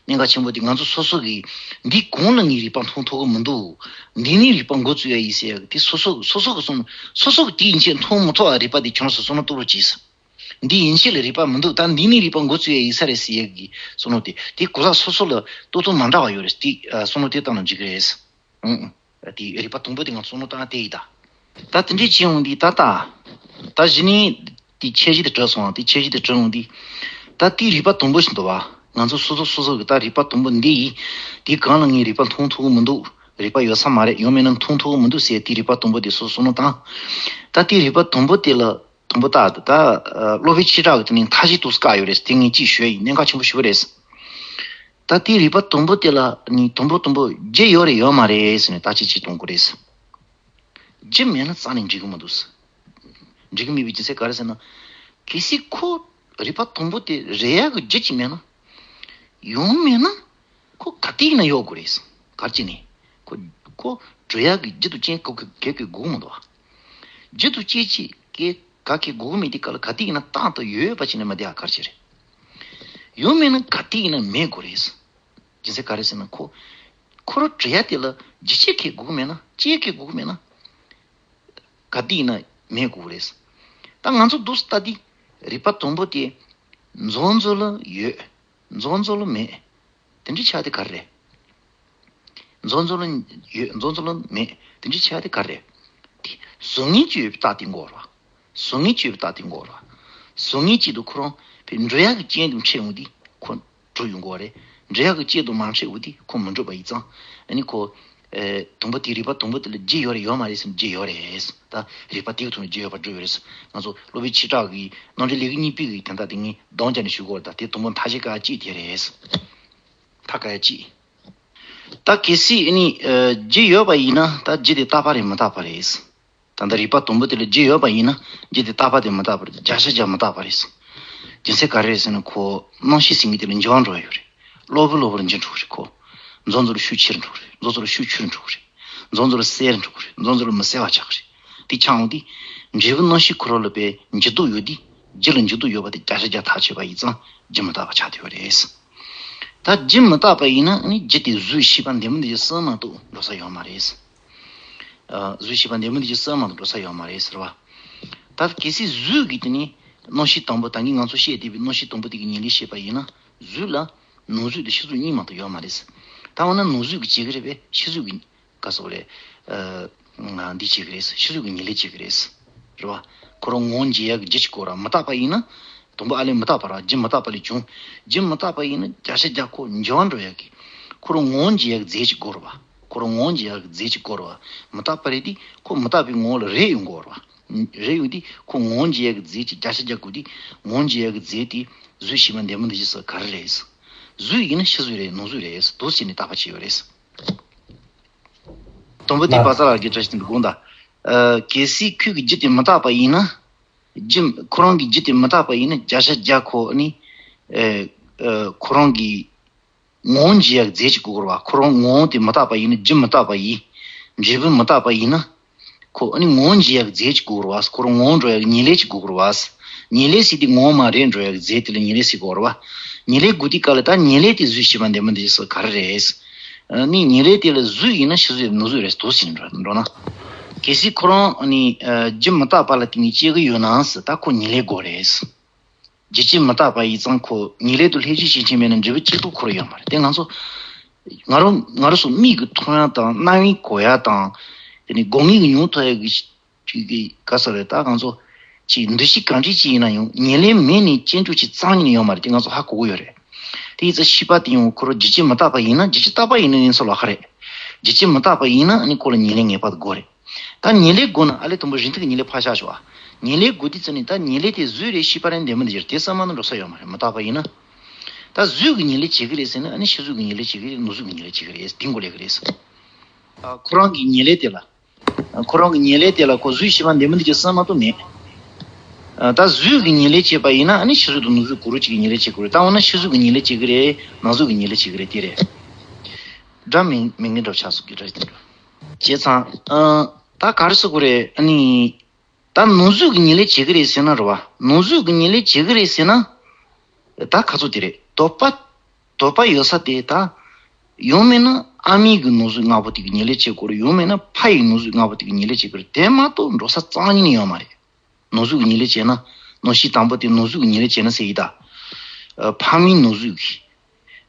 གནད་འགག་ཆེན་པོ་དེ། ང་ཚོ་སོ་སོ་གིས་འདི་གོང་ལ་ངས་རིག་པ་མཐོང་ཐུབ་ཀྱི་མི་འདུག་འདི་ནས་རིག་པ་འགོ་བཙུགས་ཡ་ཡིན་ཟེར་ཡ་གི་དེ་སོ་སོ་སོ་སོ་གི་བསམ། སོ་སོ་གིས་དེ་ཡན་ཆད་མཐོང་མི་ཐུབ་པ་རིག་པ་དེ་ཁྱོད་རང་ཚོ་བསམ་བློ་གཏོང་རོགས་གྱིས། འདི་ཡན་ཆད་ལ་རིག་པ་མི་འདུག་ད་འདི་ནས་རིག་པ་འགོ་བཙུགས་ཡ་ཡིན་ས་རེད་ཟེར་ཡ་གི་བསམ་བློ་དེ། དེ་གོ་ས་སོ་སོ་ལ་ལྟོས་ཐོག་མ་འདྲ་བ་ཡོད་རེད། དེ་བསམ་བློ་དེ་བཏང་ན་འགྲིག་གི་རེད། ཨང་། དེ་རིག་པ་དང་པོ་དེ་ང་ཚོ་བསམ་བློ་བཏང་དེ་ཡིན་ད། ད་དེ་འདྲས་བྱས་འོང་དུས་ད་ལྟ། ད་གཞི་ནས་དེ་ཁྱད་གཞི་དེ་གྲུབ་སོང་བ། དེ་ཁྱད་གཞི་དེ་གྲུབ་འོང་དུས། ད་དེའི་རིག་པ་དང་པོ་ཞིག་འདུག་བ། ང་ཚོ་སོ་སོ་སོ་སོ་གི་ད་རིག་པ་དང་པོ་འདི་ཡིས་དེའི་སྒང་ལ་ངས་རིག་པ་མཐོང་ཐུབ་ཀྱི་མི་འདུག་རིག་པ་ཡོད་ས་མ་རེད། ཡང་མིན་ན་མཐོང་ཐུབ་ཀྱི་མི་འདུག་ཟེར་དེའི་རིག་པ་དང་པོ་དེ་སོ་སོ་བསམ་བློ་བཏང་། ད་དེའི་རིག་པ་དང་པོ་དེ་ལ། དང་པོ་ད་ད་ཨ་སློབ་དཔོན་ཆོས་གྲགས་ཀྱིས་དེ་ནས་མཐའ་བཞི་ཏོག་ཙམ་བཀག་ཡོད་རེད། དེ་ངས་ཅིག་ཞུ་ཡ་ཡིན། གནད་འགག་ཆེན་པོ་ཞེ་པོ་རེད། ད་དེའི་རིག་པ་དང་པོ་དེ་ལ་ནི་དང་པོ་དང་པོ་རྒྱུ་ཡོད་རེད་ཡོད་མ་རེད་ཟེར་ནས་བརྟག་དཔྱད་ཅིག་གཏོང་དགོས་རེད། རྒྱུ་མེད་ན་རྩ་ནས་འགྲིག་གི་མི་འདུག་འགྲིག་གི་མེད་པའི་རྒྱུ་མཚན་ག་རེ་ཟེར་ན། གལ་སྲིད་ཁོ་རིག་པ་དང་པོ་དེ་རེད་ཡག་གི་རྒྱུ་ཅིག་མེད་ན། ཡང་མེད་ན། ཁོ་ག་དུས་ཡིན་ན་ཡོད་དགོས་རེད། ག་རེ་བྱས་ནས། ཁོ་ཁོ་གྲུབ་ཡག་གི་རྒྱུ་དང་རྐྱེན་ག་ག་ག་གི་དགོས་མི་འདུག་རྒྱུ་དང་རྐྱེན་ཅིག་གི་ག་གི་དགོས་མེད་དེ་ག་ལ་ག་དུས་ཡིན་ན་རྟག་ཏུ་ཡོད་པ་བྱས་ནས་མ་བསྡད་ཡ་ག་རེ་བྱས་རེད། ཡང་མེད་ན་ག་དུས་ཡིན་ན་མེད་དགོས་རེད། རྒྱུ་མཚན་ག་རེ་ཟེར་ན་ཁོ་ཁོ་རང་གྲུབ་ཡག་དེ་ལ་རྒྱུ་ཅིག་གི་དགོས་མེད་ན། རྐྱེན་གི་དགོས་མེད་ན། ག་དུས་ཡིན་ན་མེད་དགོས་རེད། ད་ང་ཚོ་འདུག་སེ་ལྟ་དུས་རིག་པ་དང་པོ་དེ་རྫོགས་རྫོགས་ལ་ཡོད། རྫོགས་རྫོགས་ལ་མེད། དེ་འདྲ་ཆགས་དེ་ག་རེ་རེད། རྫོགས་རྫོགས་ལ་ཡོད། རྫོགས་རྫོགས་ལ་མེད། དེ་འདྲ་ཆགས་དེ་ག་རེ་རེད། དེ་བཟོ་ངེས་ཅིག་ཡོད་པའི་རྟགས་དེ་འགོག་རོགས། བཟོ་ངེས་ཅིག་ཡོད་པའི་རྟགས་དེ་འགོག་རོགས། བཟོ་ངེས་ཅིག་ཏུ་ཁོ་རང་བའི་འགྲོ་ཡག་གི་རྐྱེན་དུ་འཕྲད་འོང་དུས་ཁོ་གྲུབ་ཡོང་གི་རེད། འགྲོ་ཡག་གི་རྐྱེན་དུ་མ་འཕྲད་འོང་དུས་ཁོ་མི་འགྲུབ་པ་ཡིན་ཙང་། ཨ་ནི་ཁོ། ཨེ། དང་པོ་དེ་རིག་པ་དང་པོ་དེ་ལ་རྒྱུ་ཡོད་རེད་ཡོད་མ་རེད་ཟེར་ན་རྒྱུ་ཡོད་རེད། ད་རིག་པ་དེ་གི་ཐོག་ནས་རྒྱུ་ཡོད་པ་འགྲུབ་ཡོད་རེད། ང་ཚོ་སློབ་དཔོན་ཆོས་གྲགས་ཀྱི་རྣམ་འགྲེལ་ལེའུ་གཉིས་པའི་གི་དོན་དག་དེ་ངས་གདངས་རྒྱག་ནས་ཞུ་གི་ཡོད་རེད། ད་དེ་དང་པོ་མཐའ་བཞི་ཀ་གཅིག་དེ་རེད། མཐའ་ཀ་གཅིག་ད་གལ་སྲིད་ཨ་ནི་ཨ་རྒྱུ་ཡོད་པ་ཡིན་ན་ད་རྒྱུ་དེ་རྟག་པ་རེད་མི་རྟག་པ་རེད། ད་ལྟ་རིག་པ་དང་པོ་དེ་ལ་རྒྱུ་ཡོད་པ་ཡིན་ན་རྒྱུ་དེ་རྟག་པ་དེ་མི་རྟག་པ་རེད། བརྒྱ་ཆ་བརྒྱ་མི་རྟག་པ་རེད། རྒྱུ་མཚན་ག་རེ་རེད་ཟེར་ན་ཁོ་རྣམ་ཤེས་ཟེར་མཁན་དེ་ལ་འགྱུར་བ་འགྲོ་ཡོད་རེད། གློ་བུར་གློ་བུར་འགྱུར་འགྲོ་གི་རེད་ཁོ། རྫོགས་རྫོགས་ལ་ཤུགས་ཆེར་འགྲོ་གི་རེད། རྫོགས་རྫོགས་ལ་ཤུགས་ཆུང་འགྲོ་གི་རེད། རྫོགས་རྫོགས་ལ་གསལ་འགྲོ་གི་རེད། རྫོགས་རྫོགས་ལ་མི་གསལ་བ་ཆགས་ཀྱི་རེད། དེ་ཆགས་འོང་དུས་འབྲས་བུ་རྣམ་ཤེས་ཁོ་རང་ལ་དཔེ་འགྱུར་ལྡོག་ཡོད་དུས་རྒྱུ་ལ་འགྱུར་ལྡོག་ཡོད་པ་དེ་བརྒྱ་ཆ་བརྒྱ་ཐག་ཆོད་པ་ཡིན་ཙང་རྒྱུ་མི་རྟག་པ་ཆགས་བསྡད་ཡོད་རེད། ད་རྒྱུ་མི་རྟག་པ་ཡིན་ན་ནི་རྒྱུ་དེ་གཟུགས་ཤེས་པ་འདི་མོ་འདི་ཅིག་གསུམ་མ་གཏོགས་འགྲོ་ས་ཡོད་མ་རེད། ཨ། གཟུགས་ཤེས་པ་འདི་མོ་འདི་ཅིག་གསུམ་མ་གཏོགས་འགྲོ་ས་ཡོད་མ་རེད་ཟེར་བ། ད་གལ་སྲིད་གཟུགས་ཀྱི་དེ་ནི་རྣམ་ཤེས་དང་པོ་ད་གིན་ང་ཚོ་བཤད་བསྡད་པའི་རྣམ་ཤེས་དང་པོ་དེ་གི་ཉེར་ལེན་བཤད་པ་ཡིན་ན་གཟུགས་ལ་ ནང་གཟུགས་དེ་ཕྱི་གཟུགས་གཉིས་མ་གཏོགས་ཡོད་མ་རེད། ད་འོ་ན་ནང་གཟུགས་ཀྱིས་བྱེད་ཀྱི་རེད་པས། ཕྱི་གཟུགས་ཀྱིས་ག་སོགས་རེད། ཨ་འདི་བྱེད་ཀྱི་རེད། ཕྱི་གཟུགས་ཀྱི་ཉེར་ལེན་བྱེད་ཀྱི་རེད། རེད་བ། ཁོ་རང་ངོ་བོ་འབྱེད་ཡག་གི་རྒྱུ་ཅིག་དགོས་ར། མི་རྟག་པ་ཡིན་ན། དང་པོ་ཨ་ལས་མི་རྟག་པ་ར། རྒྱུ་མི་རྟག་པ་ལས་བྱུང་། རྒྱུ་མི་རྟག་པ་ཡིན་ན་བརྒྱ་ཆ་བརྒྱ་ཁོ་འབྱེད་པ་འགྲོ་ཡག་གི། ཁོ་རང་ངོ་བོ་འབྱེད་ཡག་གི་རྫས་ཅིག་དགོས་ར་བ། ཁོ་རང་ངོ་བོ་འབྱེད་ཡག་གི་རྫས་ཅིག་དགོས་ར་བ། མི་རྟག་པ་རེད་དེ་ཁོ་མི་རྟག་པའི་ངོ་བོ་ལ་རེག་ཡོང་དགོས་ར་བ། རེག་ཡོང་དུས་ཁོ་ངོ་བོ་འབྱེད་ཡག་གི་རྫས་ཅིག་བརྒྱ་ཆ་བརྒྱ་དགོས་དུས། ངོ་བོ་འབྱེད་ཡག་གི་རྫས་དེ་གཟུགས་ཤེས་པ་འདས་མ་འདས་ཀྱི་ས་ག་རེ་རེད། གཟུགས་ཡིན་ན་ཕྱི་གཟུགས་རེད། ནང་གཟུགས་རེད། འདུག་སེ་བྱས་ནས་བརྟག་པ་བྱས་ཡོད་རེད། དང་པོ་དེ་ལགས། པ་ས་ལགས་ཀྱིས་བཀྲ་ཤིས་དོན་དགོངས་དག། ཨ་གལ་སྲིད་ཁོའི་གི་རྒྱུ་དེ་མི་རྟག་པ་ཡིན་ན། རྒྱུ་ཁོ་རང་གི་རྒྱུ་དེ་མི་རྟག་པ་ཡིན་ན་བརྒྱ་ཆ་བརྒྱ་ཁོ་ནི། ཨེ་ཨེ་ཁོ་རང་གི་ངོ་བོ་འབྱེད་ཡག་རྫས་ཅིག་དགོས་ར་བ། ཁོ་རང་ངོ་བོ་དེ་མི་རྟག་པ་ཡིན་ན། རྒྱུ་མི་རྟག་པ་ཡིན། འབྲས་བུ་མི་རྟག་པ་ཡིན་ན། ཁོ་ཨ་ནི་ངོ་བོ་འབྱེད་ཡག་རྫས་ཅིག་དགོས་ར་བ། ཁོ་རང་ངོ་བོ་འགྲོ་ཡག་ཉེར་ལེན་ཅིག་དགོས་ར་བ། ཉེར་ལེན་ཟེར་དུས་ངོ་བོ་མར་རེག་འགྲོ་ཡག་རྫས་དེ་ལ་ཉེར་ལེན་ཟེར་དགོས་ར་བ། ཉེར་ལེན་དགོས་དུས་སྐབས་ལ་ད་ཉེར་ལེན་དེ་གཟུགས་ཤེས་པ་འདས་མ་འདས་ཀྱི་ས་ག་རེ་རེད། ཨ་ནི་ཉེར་ལེན་དེ་ལ་གཟུགས་ཡིན་ན་ཕྱི་གཟུགས་རེད། ནང་གཟུགས་རེད། འདུག་སེ་བྱས་ནས་འགྲོ་འགྲོ་ན། གལ་སྲིད་ཁོ་རང་ཨ་ནི་ཨ་རྒྱུ་མི་རྟག་པ་ལ་བརྟེན་ནས་སྐྱེ་གི་ཡོད་ན་ཟེར། ད་ཁོ་ཉེར་ལེན་དགོས་རེད། རྒྱུ་རྐྱེན་མི་རྟག་པ་ཡིན་ཙང་ཁོ་ཉེར་ལེན་དུ་ལྷན་ཅིག་སྐྱེས་ཆེན་མེད་ན་འབྲས་བུ་སྐྱེ་སྟོབས་ཁོ་རང་ཡོད་མ་རེད། དེ་ང་ཚོ་ང་རང་ང་རང་ཚོ་མིག་གིས་མཐོང་ཡག་དང་རྣ་བས་གོ་ཡག་དང་། དེ་ནས་སྒོ་ངའི་གི་མྱོང་ཐུབ་ཡག་གི་ཅིག་གི་ག་ས་རེད། ད་ང་ཚོ་ཅིག་འདུ་ཤེས་གང་འདྲ་ཅིག་ཡིན་ན་ཡང་ཉེར་ལེན་མེད་ནས་སྐྱེ་འགྲོ་ཅིག་རྩ་བ་ཉིད་ནས་ཡོད་མ་རེད། དེ་ང་ཚོ་ཧ་གོ་གི་ཡོད་རེད། དེ་ཡིན་ཙང་ཤེས་པ་དེ་ཡང་ཁོ་རང་རྒྱུ་རྐྱེན་མི་རྟག་པ་ཡིན་ན། རྒྱུ་རྐྱེན་རྟག་པ་ཡིན་ན་ཡིན་ས་ལོ་ཧ་རེད། རྒྱུ་རྐྱེན་མི་རྟག་པ་ཡིན་ན་ཨ་ནི་ཁོ་ལ་ཉེར་ལེན་ངེས་པར་དུ་དགོས་རེད། ད་ཉེར་ལེན་དགོས་ན་ཨ་ལས་དང་པོ་རིང་ཐུང་གི་ཉེར་ལེན་ཕར་བཞག་ཞོག་ཨ། ཉེར་ལེན་དགོས་དུས་ཙམ་ནས་ད་ཉེར་ལེན་དེ་གཟུགས་རེད། ཤེས་པ་རེད། འདས་མ་འདས་རེད། དེ་ཙམ་མ་གཏོགས་འགྲོ་ས་ཡོད་མ་རེད། མི་རྟག་པ་ཡིན་ན། ད་གཟུགས་ཀྱིས་ཉེར་ལེན་བྱེད་ཀྱི་རེད་ཟེར་ན་ཨ་ནི་ཕྱི་གཟུགས་ཀྱིས་ཉེར་ལེན་བྱེད་ཀྱི་རེད། ནང་གཟུགས་ཀྱིས་ཉེར་ལེན་བྱེད་ཀྱི་རེད། འདི་དགོས་ལས་ཀྱི་རེད། ཨ་ཁོ་རང་གི་ཉེར་ལེན་དེ་ལ། ཁོ་རང་གི་ཉེར་ལེན་དེ་ལ་ཁོ་གཟུགས་ཤེས་པ་འདས་མ་འདས་ཀྱི་ས་མ་གཏོགས་མེད། ཨ་ད་གཟུགས་ཀྱིས་ཉེར་ལེན་བྱེད་པ་ཡིན་ན་ཨ་ནི་ཕྱི་གཟུགས་དང་ནང་གཟུགས་གང་རུང་གཅིག་གིས་ཉེར་ལེན་བྱེད་དགོས་རེད། ད་འོ་ན་ཕྱི་གཟུགས་ཀྱིས་ཉེར་ལེན་བྱེད་ཀྱི་རེད། ནང་གཟུགས་ཀྱིས་ཉེར་ལེན་བྱེད་ཀྱི་རེད། དེ་རེད། འདྲ་མིན་མིན་ངེས་འདྲ་ཆགས་སོང་གི་འདྲ་ཞིག་འདུག་བྱས་ཙང་། ཨ་ད་ག་རེ་ཟེར་དགོས་རེད། ཨ་ནི་ད་ནང་གཟུགས་ཀྱིས་ཉེར་ལེན་བྱེད་ཀྱི་རེད་ཟེར་ན་རེད་བ། ནང་གཟུགས་ཀྱིས་ཉེར་ལེན་བྱེད་ཀྱི་རེད་ཟེར་ན། ད་ག་ཚོད་དེ་རེད། དོགས་པ་དོགས་པ་ཡོད་ས་དེ་ད། ཡང་མིན་ན་ཨ་མའི་གི་ནང་གཟུགས་ལྔ་པོ་དེ་གིས་ཉེར་ལེན་བྱེད་དགོས་རེད། ཡང་མིན་ན་ཕ་ཡི་ནང་གཟུགས་ལྔ་པོ་དེ་གིས་ཉེར་ལེན་བྱེད་དགོས་རེད། དེ་མ་གཏོགས་འགྲོ་ས་རྩ་བ་ཉིད་ནས་ཡོད་མ་རེད། ནང་གཟུགས་ཀྱིས་ཉེར་ལེན་བྱས་ན། གནོད་བྱེད་དང་པོ་དེ་ནང་གཟུགས་ཀྱིས་ཉེར་ལེན་བྱས་ན་ཟེར་ཡིན་ད། ཨ་ཕ་མའི་ནང་གཟུགས་ཀྱིས།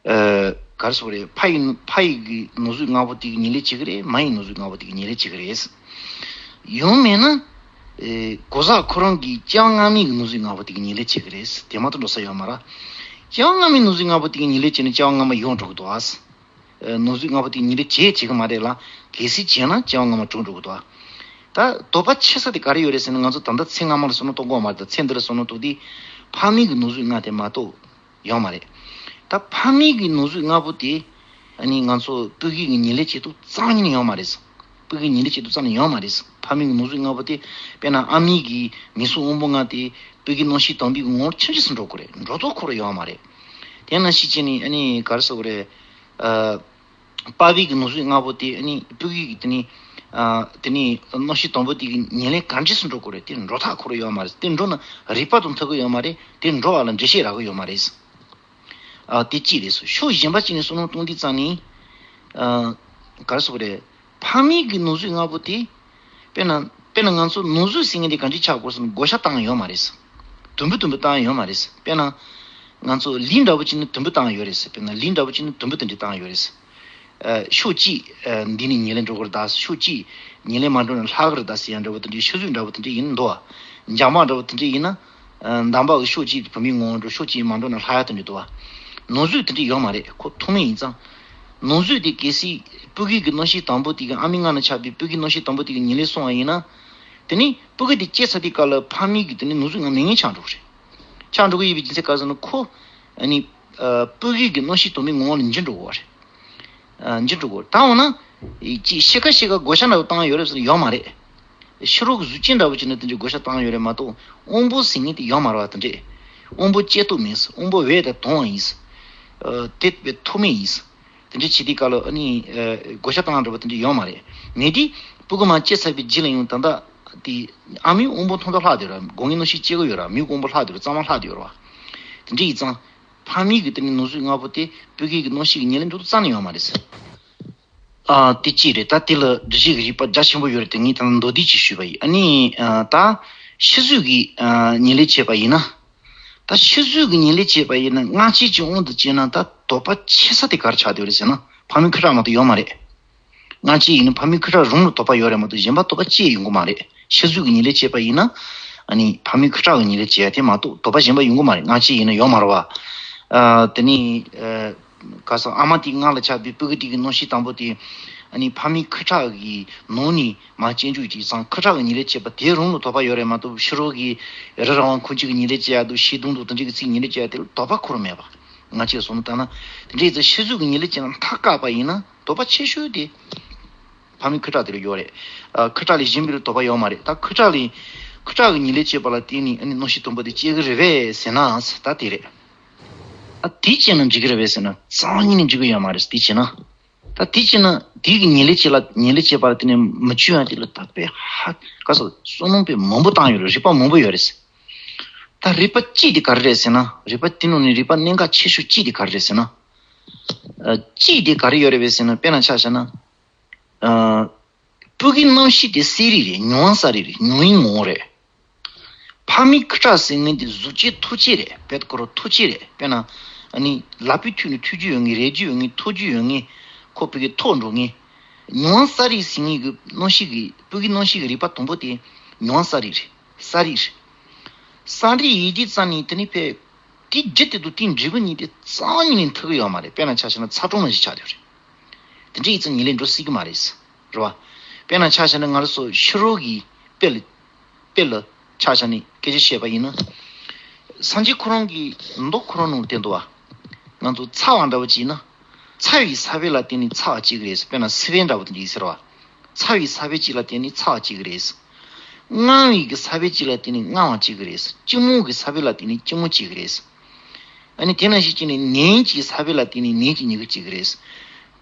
ཨ་ག་རེ་ཟེར་དགོས་རེད། ཕ་ཡི་ཕ་ཡི་གི་ནང་གཟུགས་ལྔ་པོ་དེ་གིས་ཉེར་ལེན་བྱེད་ཀྱི་རེད། མ་ཡི་ནང་གཟུགས་ལྔ་པོ་དེ་གིས་ཉེར་ལེན་བྱེད་ཀྱི་རེད། ཡང་མིན་ན། ཨེ་གོ་ས་ཁོ་རང་གི་སྐྱེ་བ་སྔ་མའི་གི་ནང་གཟུགས་ལྔ་པོ་དེ་གིས་ཉེར་ལེན་བྱེད་ཀྱི་རེད། དེ་མ་གཏོགས་འགྲོ་ས་ཡོད་མ་རེད། སྐྱེ་བ་སྔ་མའི་ནང་གཟུགས་ལྔ་པོ་དེ་གིས་ཉེར་ལེན་བྱས་ན་སྐྱེ་བ་སྔ་མ་ཡོང་འགྲོ་གི་འདུག་ཨ། ཨེ་ནང་གཟུགས་ལྔ་པོ་དེ་ཉེར་ལེན་བྱེད་བྱེད་ཀྱི་མ་རེད་ལ། གལ་སྲིད་བྱས་ན་སྐྱེ་བ་སྔ་མ་གྲུབ་འགྲོ་གི་འདུག་ཨ། ད་དོགས་པ་ཆེ་ས་དེ་ག་རེ་ཡོད་རེད་ཟེར་ན། ང་ཚོ་ད་ལྟ་ཚེ་སྔ་མ་ལ་བསམ་བློ་གཏོང་གི་ཡོད་མ་རེད། ད་ཚེ་འདི་ལ་བསམ་བློ་གཏོང་དུས་ཕ་མའི་གི་ནང་གཟུགས་ལྔ་དེ་མ་གཏོགས་ཡོད་མ་རེད། ད་ཕ་མའི་གི་ནང་གཟུགས་ལྔ་པོ་དེ་ཨ་ནི་ང་ཚོ་སྤུ་གུའི་གི་ཉེར་ལེན་བྱེད་སྟངས་རྩ་བ་ཉིད་ནས་ཡོད་མ་རེད། སྤུ་གུའི་ཉེར་ལེན་བྱེད་སྟངས་རྩ་ནས་ཡོད་མ་རེད། ཕ་མའི་གི་ནང་གཟུགས་ལྔ་པོ་དེ་དཔེར་ན་ཨ་མའི་གི་མིག་ཟུང་སྔོན་པོ་ལྔ་དེ་སྤུ་གུའི་རྣམ་ཤེས་དང་པོའི་གི་ངོ་བོར་ཆུང་ཆུང་སུ་འགྲོ་གི་རེད། འགྲོ་ཐོག་ཁོ་རང་ཡོད་མ་རེད། དེ་ནང་བཞིན་བྱས་ནས་ཨ་ནི་ག་རེ་ཟེར་དགོས་རེད། ཨ། པ་ཕའི་གི་ནང་གཟུགས་ལྔ་པོ་དེ་ཨ་ནི་སྤུ་གུའི་གི་དེ་ནི། ཨ་དེ་ནི་རྣམ་ཤེས་དང་པོ་དེ་གི་ཉེར་ལེན་ག་འདྲས་སུ་འགྲོ་དགོས་རེད། དེ་འགྲོ་ཐག་ཁོ་རང་ཡོད་མ་རེད། དེ་འགྲོ་ན་རིག་པ་དང་མཐུན་གི་ཡོད་མ་རེད། དེ་འགྲོ་བ་ལ་འགྲེལ་བཤད་རག་གི་ཡོད་མ་རེད། ཨ་དེ་གཅིག་རེད། ཕྱོགས་གཞན་པ་གཅིག་ནས་བསམ་བློ་གཏོང་དུས་ཙམ་ནས། ཨ་ག་རེ་ཟེར་དགོས་རེད། ཕ་མའི་གི་ནང་གཟུགས་ལྔ་པོ་དེ། དཔེར་ན་དཔེར་ན་ང་ཚོ་ནང་གཟུགས་ཟེར་མཁན་དེ་ག་འདྲས་ཆགས་དགོས་ཟེར་ན་བགོ་བཤའ་བཏང་ཡ་ཡོད་མ་རེད། དུམ་བུ་དུམ་བུ་བཏང་ཡ་ཡོད་མ་རེད། དཔེར་ན་ང་ཚོ་ལུས་འདྲ་བོ་ཅིག་ནི་དུམ་བུ་བཏང་ཡ་ཡོད་རེད། དཔེར་ན་ལུས་འདྲ་བོ་ཅིག་ནི་དུམ་བུ་དེ་འདྲས་བཏང་ཡ་ཡོད་རེད། ཨ་ཕྱོགས་གཅིག་ཨ་འདི་ནས་ཉེར་ལེན་འགྲོ་གི་རེད། ད་ཕྱོགས་གཅིག་ཉེར་ལེན་མ་འགྲོ་ན་ལྷག་གི་རེད་ད་ཟེར་ཡ་འདྲ་བོ་དེ་འདྲས། ཕྱི་གཟུགས་འདྲ་བོ་དེ་འདྲས་ཡིན་འདུག་བ། འཇག་མ་འདྲ་བོ་དེ་འདྲས་ཡིན་ན། ཨ་འདམ་བག་གི་ཕྱོགས་གཅིག་བུད་མེད་ངོ་བོ་འགྲོ། ཕྱོགས་གཅིག་མ་འགྲོ་ན་ལྷག་ཡ་དེ་འདྲས་འདུག་བ། ནང་གཟུགས་དེ་འདྲས་ཡོད་མ་རེད། ཁོ་ཐོག་མེད་ཡིན་ཙང་། ནང་གཟུགས་དེ་གལ་སྲིད་སྤུ་གུའི་གི་རྣམ་ཤེས་དང་པོ་དེ་གི་ཨ་མའི་མངལ་ནས་ཆགས་པའི་སྤུ་གུའི་རྣམ་ཤེས་དང་པོ་དེ་གི་ཉེར་ལེན་སོང་བ་ཡིན་ན། དེ་ནི་སྤུ་གུ་དེ་སྐྱེས་ཚར་དུས་སྐབས་ལ་ཕ་མའི་གི་དེ་ནི་ནང་གཟུགས་ལྔ་མེད་མཁན་ཆགས་འགྲོ་གི་རེད། ཆགས་འགྲོ་གི་ཡོད་པའི་རྒྱུ་མཚན་ག་རེ་ཟེར་ན་ཁོ། ཨ་ནི། ཨ་སྤུ་གུའི་གི་རྣམ་ཤེས་དང་པོའི་ངོ་བོ་ལ་འགྱུར་འགྲོ་གི་རེད། ཨ་འགྱུར་འགྲོ་གི་རེད། ད་འོ་ན། ཅིག་ཤི་ཁ་ཤི་ཁ་བགོ་བཤའ་འདྲ་བོ་བཏང་ཡོད་རེད་ཟེར་ན་ཡོད་མ་རེད། ཕྱི་རོལ་གྱི་གཟུགས་ཅན་འདྲ་བོ་ཅིག་ནི་དེ་འདྲའི་བགོ་བཤའ་བཏང་ཡོད་རེད་མ་གཏོགས་དབང་པོ་ཟེར་མཁན་དེ་ཡོད་མ་རེད་བ། དེ་འདྲས་དབང་པོ་སྐྱེ་སྟོབས་མེད། དབང་པོ་འོད་དང་དྭངས་ཡིན། ཨ་དེ་བས་ཐོག་མེད་ཡིན། དེ་འདྲས་བྱེད་དུས་སྐབས་ལ་ཨ་ནི་ཨ་བགོ་བཤའ་བཏང་འདྲ་བོ་དེ་འདྲས་ཡོད་མ་རེད། མེད་དུས་སྤུ་གུ་མར་སྐྱེས་ཚར་བའི་རྗེས་ལ་ཡང་ད་ལྟ་དེ་ཨ་མའི་དབང་པོ་མཐོང་ཐོས་ལྷག་བསྡད་ར། སྒོ་ལྔའི་རྣམ་ཤེས་སྐྱེ་གི་ཡོད་ར། མིག་དབང་པོ་ལྷག་བསྡད་ར། རྩ་མ་ལྷག་བསྡད་ཡོད་ར་བ། དེ་འདྲས་ཡིན་ཙང་། ཕ་མའི་གི་དེ་ནི་ནང་གཟུགས་ལྔ་པོ་དེ་སྤུ་གུའི་གི་རྣམ་ཤེས་ཀྱི་ཉེར་ལེན་འགྲོ་དུས་རྩ་ནས་ཡོད་མ་རེད་ཟེར། ཨ་དེ་གཅིག་རེད། ད་དེ་ལ་འགྲེལ་བཤད་ཀྱི་རིགས་པ་རྒྱ་ཆེན་པོ་ཡོད་རེད། དེ་ངས་ད་མདོར་བསྡུས་ཅིག་ཞུས་པ་ཡིན། ཨ་ནི་ཨ་ད་ཕྱི་གཟུགས་ཀྱི་ཨ་ཉེར་ལེན་བྱས་པ་ཡིན་ན། ད་ཕྱི་གཟུགས་ཀྱི་ཉེར་ལེན་བྱས་པ་ཡིན་ན་སྔ་ཕྱི་གི་དབང་དུ་བྱས་ན་ད་ དོགས་པ་ཆེ་ས་དེ་ག་རེ་ཆགས་བསྡད་ཡོད་རེད་ཟེར་ན། ཕ་མའི་ཁུ་ཁྲག་མ་གཏོགས་ཡོད་མ་རེད། སྔ་ཕྱི་ཡིན་ན་ཕ་མའི་ཁུ་ཁྲག་རུམ་ལ་དོགས་པ་ཡོད་རེད་མ་གཏོགས་གཞན་པ་དོགས་པ་ཅི་ཡོང་གི་མ་རེད། ཤ་གཟུགས་ཀྱི་ཉེས་ལས་བྱས་པ་ཡིན་ན། ཨ་ནི་ཕ་མའི་ཁུ་ཁྲག་གི་ཉེས་ལས་བྱས་ཡ་དེ་མ་གཏོགས་དོགས་པ་གཞན་པ་ཡོང་གི་མ་རེད། སྔ་ཕྱི་ཡིན་ན་ཡོད་མ་རེད་བ། ཨ་དེ་ནི་ཨ་ག་ས་ཨ་མ་དེའི་མངལ་ལ་ཆགས་པའི་སྤུ་གུ་དེ་གི་གནོད་ཤུགས་དང་པོ་དེ། ཨ་ནི་ཕ་མའི་ཁུ་ཁྲག་གི་ནང་ནས་མར་སྐྱེ་འཇུག་ཅིག་ཙང་ཁུ་ཁྲག་གི་ཉེས་ལས་བྱས་པ་དེ་རུམ་ལ་དོགས་པ་ཡོད་རེད་མ་གཏོགས་ཕྱི་རོལ་གྱི་རི་ར་བ་ཁུ་ཆུ་གི་ཉེས་ལས་བྱས་ཡ་དང་ཤི་དུང་དང་དེ་འདྲའི་གི་ཚིག་ཉེས་ལས་བྱས་ཡ་དེ་ལ་དོགས་པ་འཁོར་མེད་པ། ང་ཅིག་སོང་ན་ལྟ་ན། དེ་འདྲའི་ཚེ་ཤ་གཟུགས་ཀྱི་ཉེས་ལས་བྱས་ན་མཐའ་བཀག་པ་ཡིན་ན་དོགས་པ་ཆེ་ཤོས་དེ་ཕ་མའི་ཁུ་ཁྲག་དེ་ལ་ཡོད་རེད། ཨ་ཁུ་ཁྲག་ལས་གཞན་པའི་ལ་དོགས་པ་ཡོད་མ་རེད། ད་ཁུ་ཁྲག་ལས་ཁུ་ཁྲག་གི་ཉེས་ལས་བྱས་པ་ལ་བརྟེན་ནས་ཨ་ནི་གནོད་ཤུགས་དུམ་བུ་དེ་སྐྱེ་གི་རེད་པས་ཟེར་ན། ད་དེ་རེད། ཨ་དེ་བྱས་ན་འགྲིག་གི་རེད་པས་ཟེར་ན་རྩ་བ་ཉིད་ནས་འགྲིག་གི་ཡོད་མ་རེད། དེ་བྱས་ན། ད་དེ་བྱས་ན་དེ་གི་ཉེས་ལས་བྱས་ལ་ཉེས་ལས་བྱས་པ་ལ་བརྟེན་ནས་མི་བཅོས་ཡ་དེ་ལ་ད་དཔེ་ཧ་ག་ས་བསམ་བློ་དཔེ་མང་པོ་བཏང་ཡོད་རེད། རིགས་པ་མང་པོ་ཡོད་རེད། ད་རིགས་པ་གཅིག་དེ་ག་རེ་རེད་ཟེར་ན། རིགས་པ་དེ་ནང་ནས་རིགས་པ་གནད་འགག་ཆེ་ཤོས་གཅིག་དེ་ག་རེ་རེད་ཟེར་ན། ཨ་གཅིག་དེ་ག་རེ་ཡོད་རེད་པས་ཟེར་ན། དཔེར་ན་ཆ་བཞག་ན། ཨ་སྤུ་གུའི་རྣམ་ཤེས་དེ་གསལ་རིག་རེད། མྱོང་བ་གསལ་རིག་རེད། མྱོང་བའི་ངོ་བོ་རེད། ཕ་མའི་ཁུ་ཁྲག་ཟེར་མཁན་དེ་གཟུགས་ཅན་ཐོག་ཅན་རེད། བེད་ཁོ་རང་ཐོག་ཅན་རེད། དཔེར་ན་ཨ་ནི་ལག་པའི་མཐིལ་ནས་ཐོགས་རྒྱུ་ཡོད་མཁན། རེག་རྒྱུ་ཡོད་མཁན། ཐོགས་རྒྱུ་ཡོད་མཁན། ཁོ་ཕ་གི་ཐོག་འགྲོ་མཁན། མྱོང་བ་གསལ་རིག་ཟེར་མཁན་གྱི་རྣམ་ཤེས་ཀྱི་སྤུ་གུའི་རྣམ་ཤེས་ཀྱི་རིག་པ་དང་པོ་དེ་མྱོང་བ་གསལ་རིག་རེད། གསལ་རིག་རེད། གསལ་རིག་ཡིན་དུས་ཙང་ནས་དེ་ནི་ཕ་དེ་རྒྱུ་དེ་དང་དེའི་འབྲས་བུ་གཉིས་དེ་རྩ་བ་ཉིད་ནས་མཐུན་གྱི་ཡོད་མ་རེད། དཔེར་ན་ཆ་བཞག་ན་ཚ་གྲང་མ་ཞིག་ཆགས་བསྡད་ཡོད་རེད། དེ་འདྲ་ཡིན་ཙང་ཉེས་ལས་འགྲོ་སྲིད་ཀྱི་མ་རེད། རེད་བ། དཔེར་ན་ཆ་བཞག་ན་ང་རང་ཚོ་ཕྱི་རོལ་གྱི་དཔེ་ལ་དཔེ་ལ་ཆ་བཞག་ནས་སྐད་ཆ་བཤད་པ་ཡིན་ན། སངས་རྒྱས་ཁོ་རང་གི་མདོ་ཁོ་རང་ནང་བསྟན་འདུག་བ། ང་ཚོ་ཚ་བ་འདྲ་བོ་ཅིག་ཡིན་ན། ཚ་བའི་ས་བོན་ལ་བརྟེན་ནས་ཚ་བ་སྐྱེ་གི་རེད། དཔེར་ན་སི་པན་འདྲ་བོ་དེ་འདྲ་ཡིན་ཟེར་བ། ཚ་བའི་ས་བོན་གཅིག་ལ་བརྟེན་ནས་ཚ་བ་སྐྱེ་གི་རེད། རྔམ་བའི་གི་ས་བོན་གཅིག་ལ་བརྟེན་ནས་རྔམ་བ་སྐྱེ་གི་རེད། སྐྱི་མོ་གི་ས་བོན་ལ་བརྟེན་ནས་སྐྱི་མོ་སྐྱེ་གི་རེད། ཨ་ནི་དེ་ནང་བཞིན་བྱས་ནས་ནད་ཀྱི་ས་བོན་ལ་བརྟེན་ནས་ནད་ཀྱི་མྱུ་གུ་སྐྱེ་གི་རེད།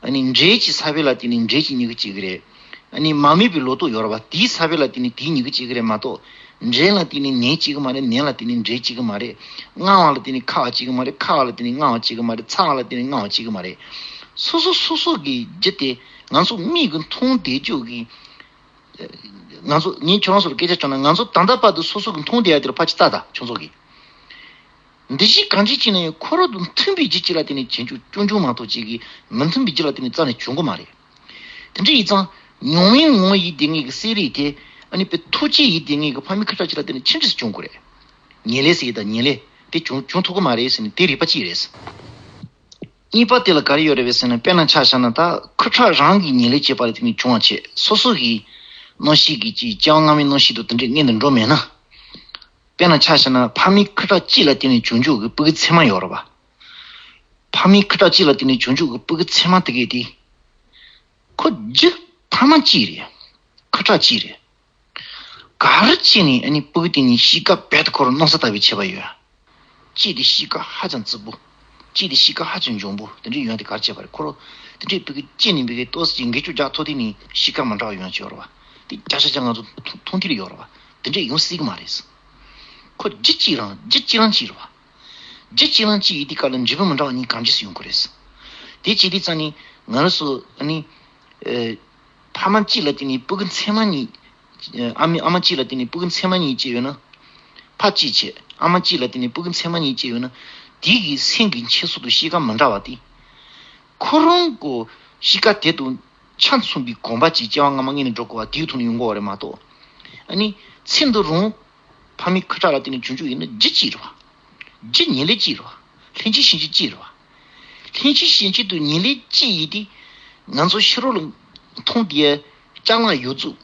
ཨ་ནི་འབྲས་ཀྱི་ས་བོན་ལ་བརྟེན་ནས་འབྲས་ཀྱི་མྱུ་གུ་སྐྱེ་གི་རེད། ཨ་ནི་མ་རྨོས་པའི་ལོ་ཏོག་ཡོད་རེད་བ། དེའི་ས་བོན་ལ་བརྟེན་ནས་དེའི་མྱུ་གུ་སྐྱེ་གི་རེད་མ་གཏོགས། འབྲས་ལ་བརྟེན་ནས་ནད་སྐྱེ་གི་མ་རེད། ནད་ལ་བརྟེན་ནས་འབྲས་སྐྱེ་གི་མ་རེད། རྔམ་བ་ལ་བརྟེན་ནས་ཁ་བ་སྐྱེ་གི་མ་རེད། ཁ་བ་ལ་བརྟེན་ནས་རྔམ་བ་སྐྱེ་གི་མ་རེད། ཚ་བ་ལ་བརྟེན་ནས་རྔམ་བ་སྐྱེ་གི་མ་རེད། སོ་སོ་སོ་སོ་གི་རྒྱུ་དེ་ང་ཚོ་མིག་གིས་མཐོང་བསྡད་རྒྱུ་གི། ང་ཚོ་ངས་ཁྱོད་རང་ཚོ་ལ་སྐད་ཆ་བྱུང་ན། ང་ཚོ་ད་ལྟ་བར་དུ་སོ་སོ་གི་མཐོང་བསྡད་ཡ་དེ་ལ་ཕར་ཅིག་ལྟ་ད། ཁྱོད་ཚོ་གི་འདི་བཞིན་གང་ཅི་བྱས་ན་ཡང་ཁོ་རང་དང་མཐུན་པའི་རྒྱུ་གཅིག་ལ་བརྟེན་ནས་བྱས་འགྱུར་རྐྱང་རྐྱང་མ་གཏོགས་ཅིག་གི་མི་མཐུན་པའི་རྒྱུ་ལ་བརྟེན་ནས་རྩ་ནས་བྱུང་གི་མ་རེད། དེ་འདྲ་ཡིན་ཙང་མྱོང་བའི་ངོ་བོ་ཡིན་བསྡད་མཁན་གྱི་གསལ་རིག་དེ། ཨ་ནི་དཔེ་ཐོག་ཅན་ཡིན་བསྡད་མཁན་གྱི་ཕ་མའི་ཁུ་ཁྲག་ཅིག་ལ་བརྟེན་ནས་ཅི་འདྲ་སེ་བྱུང་གི་རེད། ཉེས་ལས་ཟེར་གྱི་ད་ཉེས་ལས་དེ་བྱུང་བྱུང་ཐུབ་ཀྱི་མ་རེད་ཟེར་ནས་དེ་རིགས་པ་གཅིག་རེད། གཉིས་པ་དེ་ལ་ག་རེ་ཡོད་རེད་པས་ཟེར་ན། དཔེར་ན་ཆ་བཞག་ན་ད་ཁུ་ཁྲག་རང་གི་ཉེས་ལས་བྱས་པ་ལ་བརྟེན་ནས་བྱུང་བ་བྱས། སོ་སོ་གི་རྣམ་ཤེས་ཀྱི་ཅིག་སྐྱེ་བ་སྔ་མའི་རྣམ་ཤེས་དང་དེ་འདྲའི་མངོན་དུ་འགྲོ་མེད་ན། དཔེར་ན་ཆ་བཞག་ན་ཕ་མའི་ཁུ་ཁྲག་གཅིག་ལ་བརྟེན་ནས་བྱུང་བྱུང་གི་སྤུ་གུ་མཚེ་མ་ཡོད་རེད་པ། ཕ་མའི་ཁུ་ཁྲག་གཅིག་ལ་བརྟེན་ནས་བྱུང་བྱུང་གི་སྤུ་གུ་མཚེ་མ་དེ་གས་དེ། ཁོ་རྒྱུ་ཐ་མ་གཅིག་རེད། ཁུ་ཁྲག་གཅིག་རེད། ག་རེ་བྱས་ནས་ཨ་ནི་སྤུ་གུ་དེ་ནི་གཤིས་ཀ་རྦད་དེ་ཁོ་རང་གནོད་ས་ལྟ་བུའི་ཁྱད་པར་ཡོད། གཅིག་དེ་གཤིས་ཀ་ཧ་ཅང་བརྩི་པོ། གཅིག་དེ་གཤིས་ཀ་ཧ་ཅང་འཇོན་པོ། དེ་འདྲའི་ཡོང་དེ་ག་རེ་བྱས་པ་རེད། ཁོ་རང་དེ་འདྲའི་སྤུ་གུ་སྐྱེས་ནས་འབུ་གའི་ཏོག་ཙམ་འགལ་སྐྱོ་རྒྱག་ཐོག་དེ་ནི་གཤིས་ཀ་མི་འདྲ་བ་ཡོང་ཆེ་ཡོད་རེད་བ། དེ་བརྒྱ་ཆ་བརྒྱ་ང་ཚོ་མཐོང་མཐོང་ཐོས་ལ་ཡོད་རེད་བ། དེ་འདྲས་ཡོང་སྲིད་ཀྱི་མ་རེད། ཁོ་རྒྱུ་གཅིག་རང་རྒྱུ་གཅིག་རང་གཅིག་རེད་བ། རྒྱུ་གཅིག་རང་གཅིག་ཡིན་དུས་སྐབས་ལ་འབྲས་བུ་མི་འདྲ་བ་གཉིས་གང་ཅི་སུ་ཡོང་གི་རེད། དེ་བྱེད་དུས་ཙང་ནི་ང་རང་ཚོ་ཨ་ནི། ཨེ། ཕ་མ་གཅིག་ལ་བརྟེན་ནས་སྤུ་གུ་མཚེ་མ་གཉིས། ཨ་མ་ཨ་མ་གཅིག་ལ་བརྟེན་ནས་སྤུ་གུ་མཚེ་མ་གཉིས་སྐྱེས་ཡོད་ན། ཕ་གཅིག་བྱས་ཨ་མ་གཅིག་ལ་བརྟེན་ནས་སྤུ་གུ་མཚེ་མ་གཉིས་སྐྱེས་ཡོད་ན། དེ་གི་སེམས་ཀྱི་འཁྱེར་སོ་དང་གཤིས་ཀ་མི་འདྲ་བ་དེ། ཁོ་རང་གི་གཤིས་ཀ་དེ་དང་ཆ་མཚུངས་པའི་གོམས་པ་ཅིག་སྐྱེ་བ་སྔ་མ་ངེས་ནས་འགྲོ་དགོས་པ་དེའི་ཐོག་ནས་ཡོང་དགོས་པ་རེད་མ་གཏོགས། ཨ་ནི། ཚེ་འདི་རང་། ཕ་མའི་ཁུ་ཁྲག་ལ་བརྟེན་ནས་བྱུང་བྱུང་ཡིན་ན་རྒྱུ་གཅིག་རེད་བ། རྒྱུ་ཉེ་ལེ་གཅིག་རེད་བ། ལྷན་སྐྱེས་ཤན་སྐྱེས་གཅིག་རེད་བ། ལྷན་སྐྱེས་ཤན་སྐྱེས་དང་ཉེ་ལེ་གཅིག་ཡིན་དུས། ང་ཚོ་ཕྱི་རོལ་ལ་མཐོང་དེ་ལྕགས་ནག་ཡོད་ཚུལ།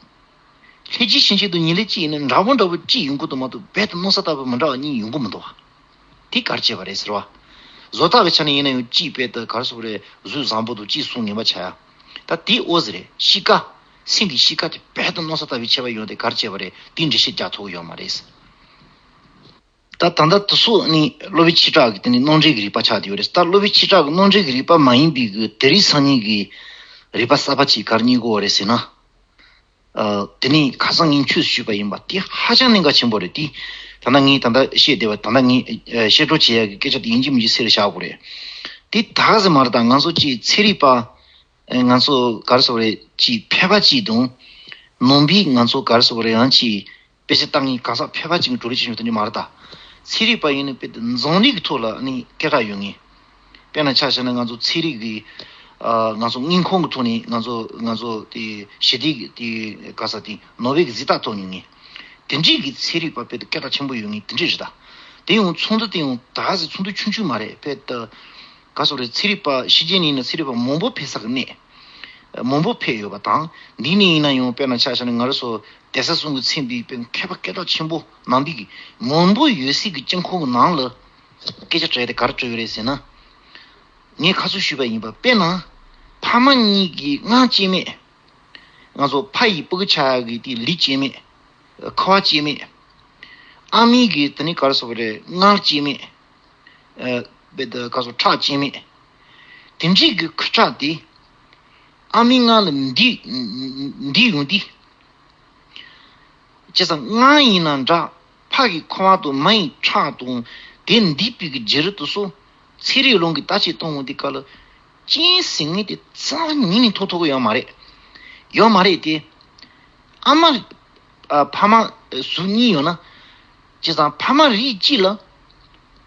ལྷན་སྐྱེས་ཤན་སྐྱེས་དང་ཉེ་ལེ་གཅིག་ཡིན་ན་འདྲ་པོ་འདྲ་པོ་གཅིག་ཡོང་གི་འདུག་མ་གཏོགས་རྦད་དེ་གནོད་ས་ལྟ་བུ་མི་འདྲ་བ་གཉིས་ཡོང་གི་མི་འདུག་བ། དེ་ག་རེ་བྱས་པ་རེད་ཟེར་བ། བཟོ་ལྟ་བའི་ཆ་ནས་ཡིན་ན་ཡང་གཅིག་རྦད་དེ་ག་རེ་ཟེར་དགོས་རེད། གཟུགས་བཟང་པོ་དང་གཅིག་གསུང་ངན་པ་ཆགས་ཡ། ད་དེ་ཨོ་ཟེར་རེད། གཤིས་ཀ་སེམས་ཀྱི་གཤིས་ཀ་དེ་རྦད་དེ་གནོད་ས་ལྟ་བུའི་ཁྱད་པར་ཡོང་དེ་ག་རེ་བྱས་པ་རེད། དེ་འགྲེལ་བཤད་རྒྱག་ཐུབ་ཀྱི་ཡོད་མ་རེད། ད་ད་ལྟ་དེ་ཚོ་ནི་སློབ་དཔོན་ཆོས་གྲགས་ཀྱི་དེ་ནི་རྣམ་འགྲེལ་གྱི་རིགས་པ་ཆགས་བསྡད་ཡོད་རེད། ད་སློབ་དཔོན་ཆོས་གྲགས་ཀྱི་རྣམ་འགྲེལ་གྱི་རིགས་པ་མ་ཡིན་པའི་གི་དེ་རིང་སང་ཉིན་གྱི་རིགས་པ་གསར་པ་ཅིག་ག་རེ་རྙེད་དགོས་པ་རེད་ཟེར་ན། ཨ། དེ་ནི་ཁ་སང་ངས་ཆོས་སུ་ཞུས་པ་ཡིན་པ་དེ་ཧ་ཅང་གནད་འགག་ཆེན་པོ་རེད་དེ། ད་ལྟ་ངས་ད་ལྟ་བཤད་བསྡད་པ་ད་ལྟ་ངས་ཨ་བཤད་སྒྲོག་བྱེད་ཡག་གི་སྐད་ཆ་དེ་ཡིན་གཅིག་མིན་གཅིག་ཟེར་བཞག་དགོས་རེད། དེ་ད་ག་ཟེ་མ་རེད། ད་ང་ཚོ་ཅིག་ཚན་རིག་པ། ཨ། ང་ཚོ་ག་རེ་ཟེར་དགོས་རེད། ཅིག་ཕལ་པ་ཅིག་དང་། ནང་པའི་ང་ཚོ་ག་རེ་ཟེར་དགོས་རེད། ཡང་ཅིག་དཔེ་ཆ་ལྟ་མཁན་གང་ཟག་ཕལ་པ་ཅིག་གི་བགྲོ་གླེང་བྱེད་ཆོག་དེ་འདྲ་མ་རེད་ད། ཚན་རིག་པ་ཡིན་ན་དཔེ་དེ་འཛམ་གླིང་གི་ཐོག་ལ་ནི་སྐད་གྲགས་ཡོད་ངེས། དཔེར་ན་ཆ་བཞག་ན་ང་ཚོ་ཚན་རིག་གི་ཨ་ང་ཚོ་སྔོན་ཁོང་གི་ཐོག་ནས་ང་ཚོ་ང་ཚོ་དེ་ཞི་བདེ་གི་དེ་ག་ས་དེ་ནོ་བེལ་གྱི་གཟེངས་རྟགས་ཐོབ་མྱོང་མཁན་དེ་འདྲའི་གི་ཚན་རིག་པ་དཔེ་དེ་སྐད་གྲགས་ཆེན་པོ་ཡོད་མཁན་དེ་འདྲ་རེད་ད། དེ་ཡང་ཚོགས་འདུ་དེ་ཡང་ད་གཟོད་ཚོགས་འདུ་ཆུང་ཆུང་མ་རེད། དཔེ་ད་ག་སོག་རེད། ཚན་རིག་པ་ཕྱི་རྒྱལ་ནས་ཡིན་ན་ཚན་རིག་པ་མང་པོ་ཕེབས་ས་གི་གནས་མང་པོ་ཕེབས་ཡོད་པ་དང་། འདི་ནས་ཡིན་ན་ཡང་དཔེར་ན་ཆ་བཞག་ན་ང་རང་ཚོ་གདན་ས་གསུམ་གྱི་མཚན་པའི་དཔེ་མཁས་པ་སྐད་གྲགས་ཆེན་པོ་ནང་པའི་གི་མང་པོ་ཡོད་སའི་གི་དཀྱིལ་འཁོར་གྱི་ནང་ལ་སྐད་ཆ་དྲིས་ཏེ་ག་རེ་དྲིས་ཡོད་རེད་ཟེར་ན། ངས་ཁ་སང་ཞུས་པ་ཡིན་པ། དཔེར་ན་ཕ་མ་གཉིས་ཀྱི་སྔར་སྐྱེ་དམན། ང་ཚོ་ཕ་ཡི་སྤུ་གུ་ཆགས་ཡག་གི་དེ་ལུས་སྐྱེ་དམན། ཁུ་བ་སྐྱེ་དམན། ཨ་མའི་གི་དེ་ནི་ག་རེ་ཟེར་བ་རེད། མངལ་སྐྱེ་དམན། ཨ་བེ་ད་ག་ཚོད་ཁྲག་སྐྱེ་དམན། དེ་འདྲའི་གི་ཁུ་ཁྲག་དེ་ཨ་མའི་མངལ་ལ་འདི་འདི་ཡོང་དུས། བྱས་ཙང་མངལ་ཡིན་ན་འདྲ། ཕ་གི་ཁུ་བ་དང་མ་ཡི་ཁྲག་དང་དེ་འདུས་པའི་གི་བྱུ་རུ་དེ་ཚོ་ཚན་རིག་ལུང་གིས་བརྟག་དཔྱད་གཏོང་འོང་དུས་སྐབས་ལ་གཅན་གཟན་ངན་དེ་རྩ་བ་ཉིད་ནས་ཐོབ་ཐུབ་ཀྱི་ཡོད་མ་རེད། ཡོད་མ་རེད་དེ། ཨ་མ་ཨ་ཕ་མ་གཟུགས་གཉིས་ཡོད་ན། བྱས་ཙང་ཕ་མ་རིགས་གཅིག་ལ་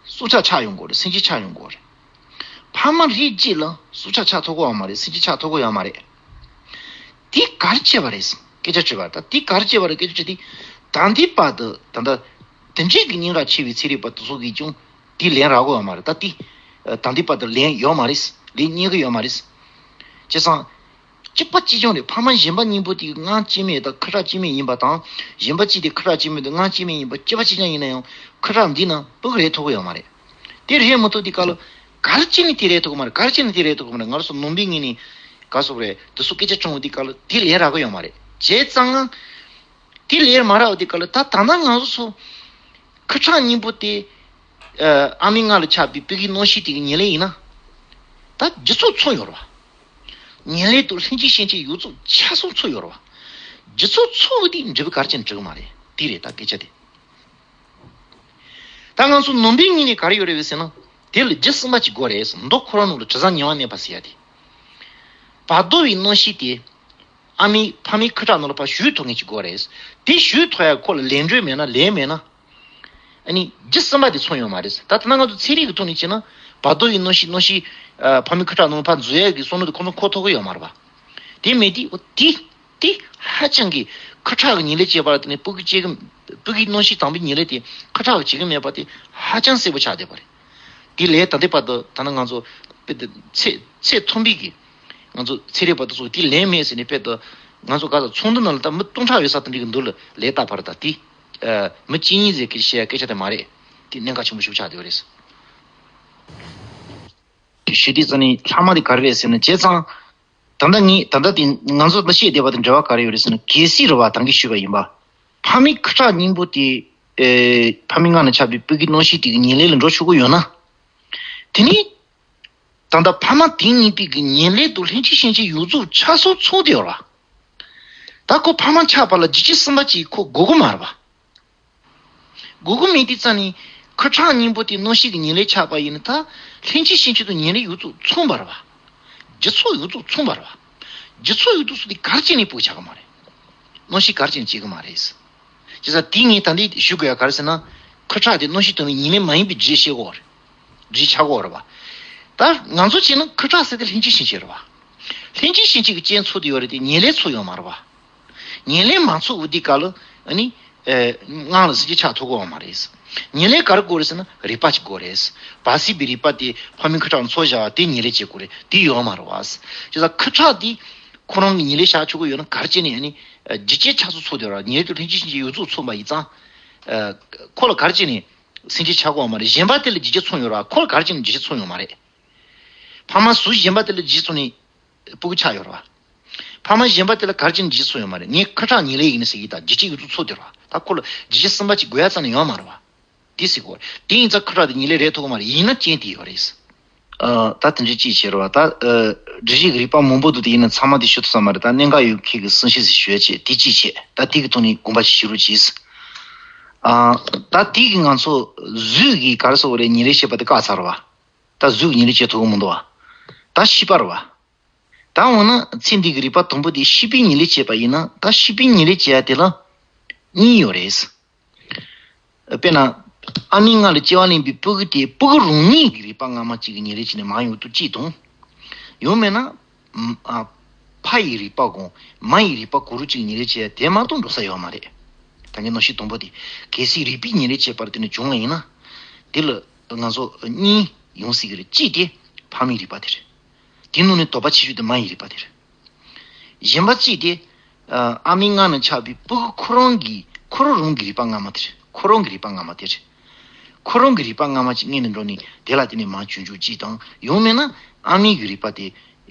སྲོག་ཆགས་ཆགས་ཡོང་གི་རེད། སེམས་ཅན་ཆགས་ཡོང་གི་རེད། ཕ་མ་རིགས་གཅིག་ལ་སྲོག་ཆགས་ཆགས་ཐུབ་ཀྱི་ཡོད་མ་རེད། སེམས་ཅན་ཆགས་ཐུབ་ཀྱི་ཡོད་མ་རེད། དེ་ག་རེ་བྱས་པ་རེད། སྐད་ཆ་དྲིས་པ་ད་དེ་ག་རེ་བྱས་པ་རེད། སྐད་ཆ་དྲིས་དེ་ད་ལྟའི་བར་དུ་ད་ལྟ་དེ་འདྲའི་གི་སྙན་གྲགས་ཆེ་བའི་ཚན་རིག་པ་དེ་ཚོ་གིས་ཀྱང་དེ་ལན་རག་གི་ཡོད་མ་རེད། ད་དེ་ད་ལྟའི་བར་དུ་ལན་ཡོད་མ་རེད། ལན་རྙེད་ཀྱི་ཡོད་མ་རེད། བྱས་ཙང་། གཅིག་པ་གཅིག་རྐྱང་རེད། ཕ་མ་གཞན་པ་གཉིས་པོ་དེ་མངལ་སྐྱེ་དམན་དང་ཁུ་ཁྲག་སྐྱེ་དམན་ཡིན་པ་དང་། གཞན་པ་གཅིག་དེ་ཁུ་ཁྲག་སྐྱེ་དམན་དང་མངལ་སྐྱེ་དམན་ཡིན་པ་གཅིག་པ་གཅིག་རྐྱང་ཡིན་ན་ཡང་ཁུ་ཁྲག་འདི་ན་སྤུ་གུ་རེད་ཐུབ་ཀྱི་ཡོད་མ་རེད། དེ་རེད་མ་ཐུབ་དུས་སྐབས་ལ་ག་རེ་བྱས་ནས་དེ་རེད་ཐུབ་ཀྱི་མ་རེད། ག་རེ་བྱས་ནས་དེ་རེད་ཐུབ་ཀྱི་མ་རེད། ང་རང་ཚོ་ནང་པའི་ངོས་ནས་ག་སོག་རེད། དེ་ཚོ་སྐད་ཆ་དྲིས་འོང་དུས་སྐབས་ལ་དེ་ལན་རག་གི་ཡོད་མ་རེད། བྱས་ཙང་དེ་ལན་མ་རག་དུས་སྐབས་ལ་ད་ད་ལྟ་ང་ཚོ་ཚོ་ཁུ་ཁྲག་གཉིས་པོ་དེ་ཨ་མའི་མངལ་ལ་ཆགས་པའི་སྤུ་གུའི་གནོད་ཤེས་དེ་གི་ཉེར་ལེན་ཡིན་ན། ད་རྒྱུ་ཚོགས་ཚང་ཡོད་རེད་བ། ཉེར་ལེན་དུ་ལྷན་སྐྱེས་ཤན་སྐྱེས་ཡོངས་རྫོགས་ཆ་ཚང་ཚང་ཡོད་རེད་བ། རྒྱུ་ཚོགས་ཚང་བ་དེ་འབྲས་བུ་ག་རེ་བྱས་ནས་འགྲིག་གི་མ་རེད། དེ་རེད་ད་སྐད་ཆ་དེ། ད་ང་ཚོ་ནང་པའི་ངོས་ནས་ག་རེ་ཡོད་རེད་ཟེར་ན། དེ་ལ་རྒྱུ་གསུམ་པ་ཅིག་དགོས་རེད། མདོ་ཁོ་རང་ནང་ལ་དྲི་བཟང་ཉེ་བར་གནས་པ་ཟེར་ཡ་དེ། བར་དོ་བའི་གནོད་ཤེས་དེ། ཨ་མའི་ཕ་མའི་ཁུ་ཁྲག་ནང་ལ་ཕར་ཞུགས་ཐུབ་མཁན་ཅིག་དགོས་རེད། དེ་ཞུགས་ཐུབ་ཡ་ཁོ་ལ་ལན་འགྲོ་མེད་ན་ལན་མེད་ན། ཨ་ནི་རྒྱུ་གསུམ་པ་དེ་ཚང་ཡོད་མ་རེད། ད་ལྟ་ན་ང་ཚོ་ཚན་རིག་གི་ཐོག་ནས་བྱས་ན་བར་དོ་བའི་གནོད་ཤེས་གནོད་ཤེས་ཨ་ཕ་མའི་ཁུ་ཁྲག་ནང་ཕར་འཛུལ་ཡས་ཀྱི་བསམ་བློ་དེ་ཁོ་ཚོ་འཁོར་ཐུབ་ཀྱི་ཡོད་མ་རེད་པ། དེ་མེད་དུས་འོ་དེ་དེ་ཧ་ཅང་གི་ཁུ་ཁྲག་གི་ཉེར་ལེན་བྱས་པ་ལ་བརྟེན་ནས་སྤུ་གུ་སྐྱེ་གི་སྤུ་གུའི་གནོད་ཤེས་དང་པོའི་ཉེར་ལེན་དེ་ཁུ་ཁྲག་གིས་བྱེད་ཀྱི་མེད་པ་དེ་ཧ་ཅང་གསལ་པོ་ཆགས་བསྡད་པ་རེད། དེ་ལས་ད་ལྟའི་བར་དུ་ད་ནི་ང་ཚོ་དཔེ་དེ་ཚད་ཚད་མཐོན་པོའི་གི་ང་ཚོ་ཚན་རིག་པ་དེ་ཚོ་དེ་ལན་མེད་ཟེར་ནས་དཔེ་དེ་ང་ཚོ་ག་ས་ཚོགས་འདུ་ནང་ལ་ད་མི་སྟོང་ཕྲག་ཡོད་ས་དེ་འདྲ་གི་འདུག་ལ་ལས་ད་བར་ད་དེ། ཨ་མི་གཅིག་གཉིས་ཟེར་གི་བཤད་སྐད་ཆ་དེ་མ་རེད། དེ་གནད་འགག་ཆེན་པོ་ཞིག་ཆགས་བསྡད་ཡོད་རེད། དེ་ཞུ་དུས་ཙ་ནི་ལྷག་མ་དེ་ག་རེ་རེད་ཟེར་ན། བྱས་ཙང་ད་ལྟ་ངས་ད་ལྟ་དེ་ང་ཚོ་ད་བཤད་བསྡད་པ་དེ་འབྲེལ་བ་ག་རེ་ཡོད་རེད་ཟེར་ན། གལ་སྲིད་རེད་བ་ད་གིན་ཞུས་པ་ཡིན་པ། ཕ་མའི་ཁུ་ཁྲག་སྙིང་པོ་དེ་ཨེ་ཕ་མའི་མངལ་ན་ཆགས་པའི་སྤུ་གུའི་གནོད་ཤེས་དེ་གི་ཉེར་ལེན་ལ་འགྲོ་ཆོག་གི་ཡོད་ན། དེ་ནི་ད་ལྟ་ཕ་མ་དེ་གཉིས་པོའི་གི་ཉེར་ལེན་དུ་ལྷན་སྐྱེས་ཤན་སྐྱེས་ཡོངས་རྫོགས་ཆ་ཚང་ཚང་བསྡད་ཡོད་རེད་བ། ད་ཁོ་ཕ་མ་ཆགས་པ་ལ་རྒྱུ་རྐྱེན་གསུམ་པ་ཅིག་ཁོ་དགོས་ཀྱི་མ་རེད་བ། དགོས་ཀྱི་མེད་དུས་ཙ་ནི་ཁུ་ཁྲག་སྙིང་པོ་དེ་གནོད་ཤེས་ཀྱི་ཉེར་ལེན་ཆགས་པ་ཡིན་ན། ད་ལྷན་སྐྱེས་ཤན་སྐྱེས་དང་ཉེར་ལེན་ཡོངས་རྫོགས་མཚུངས་པ་རེད་བ། རྒྱུ་ཚོགས་ཡོངས་རྫོགས་མཚུངས་པ་རེད་བ། རྒྱུ་ཚོགས་ཡོངས་རྫོགས་སུ་དེ་ག་རེ་བྱས་ནས་སྤུ་གུ་ཆགས་ཀྱི་མ་རེད། གནོད་ཤེས་ག་རེ་བྱས་ནས་སྐྱེ་གི་མ་རེད། བྱས་ཙང་དེ་ངས་ད་འདི་ཞུ་དགོས་ཡ་ག་རེ་ཟེར་ན། ཁུ་ཁྲག་དེ་གནོད་ཤེས་དང་ཉེར་ལེན་མ་ཡིན་པའི་རྒྱུ་ཤེས་དགོས་རེད། རྒྱུ་ཆགས་དགོས་རེད་བ། ད་ང་ཚོ་བྱས་ན་ཁུ་ཁྲག་ཟེར་དེ་ལྷན་སྐྱེས་ཤན་སྐྱེས་རེད་བ། ལྷན་སྐྱེས་ཤན་སྐྱེས་ཀྱི་རྐྱེན་ཚོགས་དེ་ཡོད་རེད་དེ་ཉེར་ལེན་ཚོགས་ཡོད་མ་རེད་བ། ཉེར་ལེན་མ་ཚོགས་འོ་དེ་ག་ལ་ཨ་ནི། ཨེ་མངལ་ལ་སེམས་ཅན་ཆགས་ཐུབ་ཀྱི་ཡོད་མ་རེད། ཉེར་ལེན་ག་རེ་དགོས་རེད་ཟེར་ན་རིག་པ་ཅིག་དགོས་རེད། བར་སྲིད་པའི་རིག་པ་དེ་ཕ་མའི་ཁུ་ཁྲག་ཚོགས་བཞག་པ་དེ་ཉེར་ལེན་བྱེད་དགོས་རེད། དེ་ཡོད་མ་རེད་བ། བྱས་ཙང་ཁུ་ཁྲག་དེ་ཁོ་རང་གི་ཉེར་ལེན་བྱ་ཆོག་གི་ཡོད་ན་ག་རེ་བྱས་ནས་ཨ་ནི་རྒྱུ་རྐྱེན་ཆ་ཚང་ཚོགས་དེ་ར། ཉེར་ལེན་དུ་ལྷན་སྐྱེས་ཤན་སྐྱེས་ཡོངས་རྫོགས་ཚོགས་པ་ཡིན་ཙང་། ཨ་ཁོ་ལ་ག་རེ་བྱས་ནས་སེམས་ཅན་ཆགས་ཀྱི་ཡོད་མ་རེད། གཞན་པ་དེ་ལ་རྒྱུ་རྐྱེན་ཚོགས་ཡོད་ར། ཁོ་ལ་ག་རེ་བྱས་ནས་རྒྱུ་རྐྱེན་ཚོགས་ཡོད་མ་རེད། ཕ་མ་ཟུག་གཞན་པ་དེ་ལ་རྒྱུ་རྐྱེན་ཚོགས་ནས་སྤུ་གུ་ཆགས་ཡོད་ར་བ། ཕ་མ་གཞན་པ་དེ་ལ་ག་རེ་བྱས་ནས་རྒྱུ་རྐྱེན་ཚོགས་ཡོད་མ་རེད། ངས་ཁུ་ཁྲག་ཉེར་ལེན་ཡིན་ཟེར་གྱི་ད་རྒྱུ་རྐྱེན་ཡོངས་རྫོགས་ཚོགས་དེ་ར། ད་ཁོ་ལ་རྒྱུ་རྐྱེན་གསུམ་པ་ཅིག་དགོས་ཡ་རྩ་ནས་ཡོད་མ་རེད་བ། དེ་ཟེར་གོ། དེ་ཡིན་ཙང་ཁུ་ཁྲག་དེ་ཉེར་ལེན་རེད་ཐུབ་ཀྱི་མ་རེད། ཡིན་ན་རྐྱེན་དེ་ཡོད་རེད། ཨ་ད་དེ་འདྲའི་ཅིག་བྱས་རེད་བ། ད་ཨ་འགྲེལ་བཤད་ཀྱི་རིགས་པ་མང་པོ་འདུག་དེ་ཡིན་ན་ཚང་མ་དེ་ཞུ་ཐུབ་ས་མ་རེད། ད་གནད་འགག་ཡོད་མཁན་གྱི་གསུང་བཤད་ཞིག་ཞུ་ཡ་བྱས། དེ་གཅིག་བྱས། ད་དེ་གི་ཐོག་ནས་དགོངས་པ་ཞིག་ཞུ་རོགས་གྱིས། ཨ་ད་དེ་གི་ང་ཚོ་གཟུགས་ཀྱི་ག་རེ་ཟེར་དགོས་རེད། ཉེར་ལེན་བྱེད་པ་དེ་བཀག་ཚར་བ། ད་གཟུགས་ཉེར་ལེན་བྱེད་ཐུབ་ཀྱི་མི་འདུག་བ། ད་ཤེས་པ་རེད་བ། ད་འོ་ན་ཚེ་འདི་གི་རིག་པ་དང་པོ་དེ་ཤེས་པས་ཉེར་ལེན་བྱེད་པ་ཡིན་ན། ད་ཤེས་པས་ཉེར་ལེན་བྱེད་ཡ་དེ་ལ་གཉིས་ཡོད་རེད། དཔེར་ན། ཨ་མི་ལྔ་ལ་སྐྱེ་བ་ལེན་པའི་སྤུ་གུ་དེ་སྤུ་གུ་རང་ཉིད་ཀྱི་རིག་པ་སྔ་མ་གཅིག་གི་ཉིན་རེ་བྱས་ནས་མར་ཡོང་དུས་གཅིག་དང་། ཡང་མིན་ན། ཨ། ཕ་ཡི་རིག་པ་དང་མ་ཡི་རིག་པ་གང་རུང་གཅིག་ཉིན་རེ་བྱས་དེ་མ་གཏོགས་འགྲོ་ས་ཡོད་མ་རེད། ད་གིན་གནོན་ཤུགས་དང་པོ་དེ། གལ་སྲིད་རིག་པའི་ཉིན་རེ་བྱས་པར་དེ་ནས་བྱུང་བ་ཡིན་ན། དེ་ལ་ང་ཚོ་གཉིས་ཡོང་སྲིད་ཀྱི་རེད། གཅིག་དེ་ཕ་མའི་རིག་པ་དེ་རེད། དེ་ནང་ནས་དོགས་པ་ཆེ་ཤོས་དེ་མ་ཡི་རིག་པ་དེ་རེད། གཞན་པ་གཅིག་དེ། ཨ། ཨ་མའི་མངལ་ནས་ཆགས་པའི་སྤུ་གུ་ཁོ་རང་གི་ཁོ་རང་རང་གི་རིག་པ་སྔ་མ་དེ་རེད། ཁོ་རང་གི་རིག་པ་སྔ་མ་དེ་རེད། ཁོ་རང་གི་རིག་པ་སྔ་མ་ཅིག་སྔོན་ནས་འགྲོ་ནས་དེ་ལ་བརྟེན་ནས་མར་བྱུང་བྱུང་གཅིག་དང་། ཡང་མིན་ན་ཨ་མའི་གི་རིག་པ་དེ།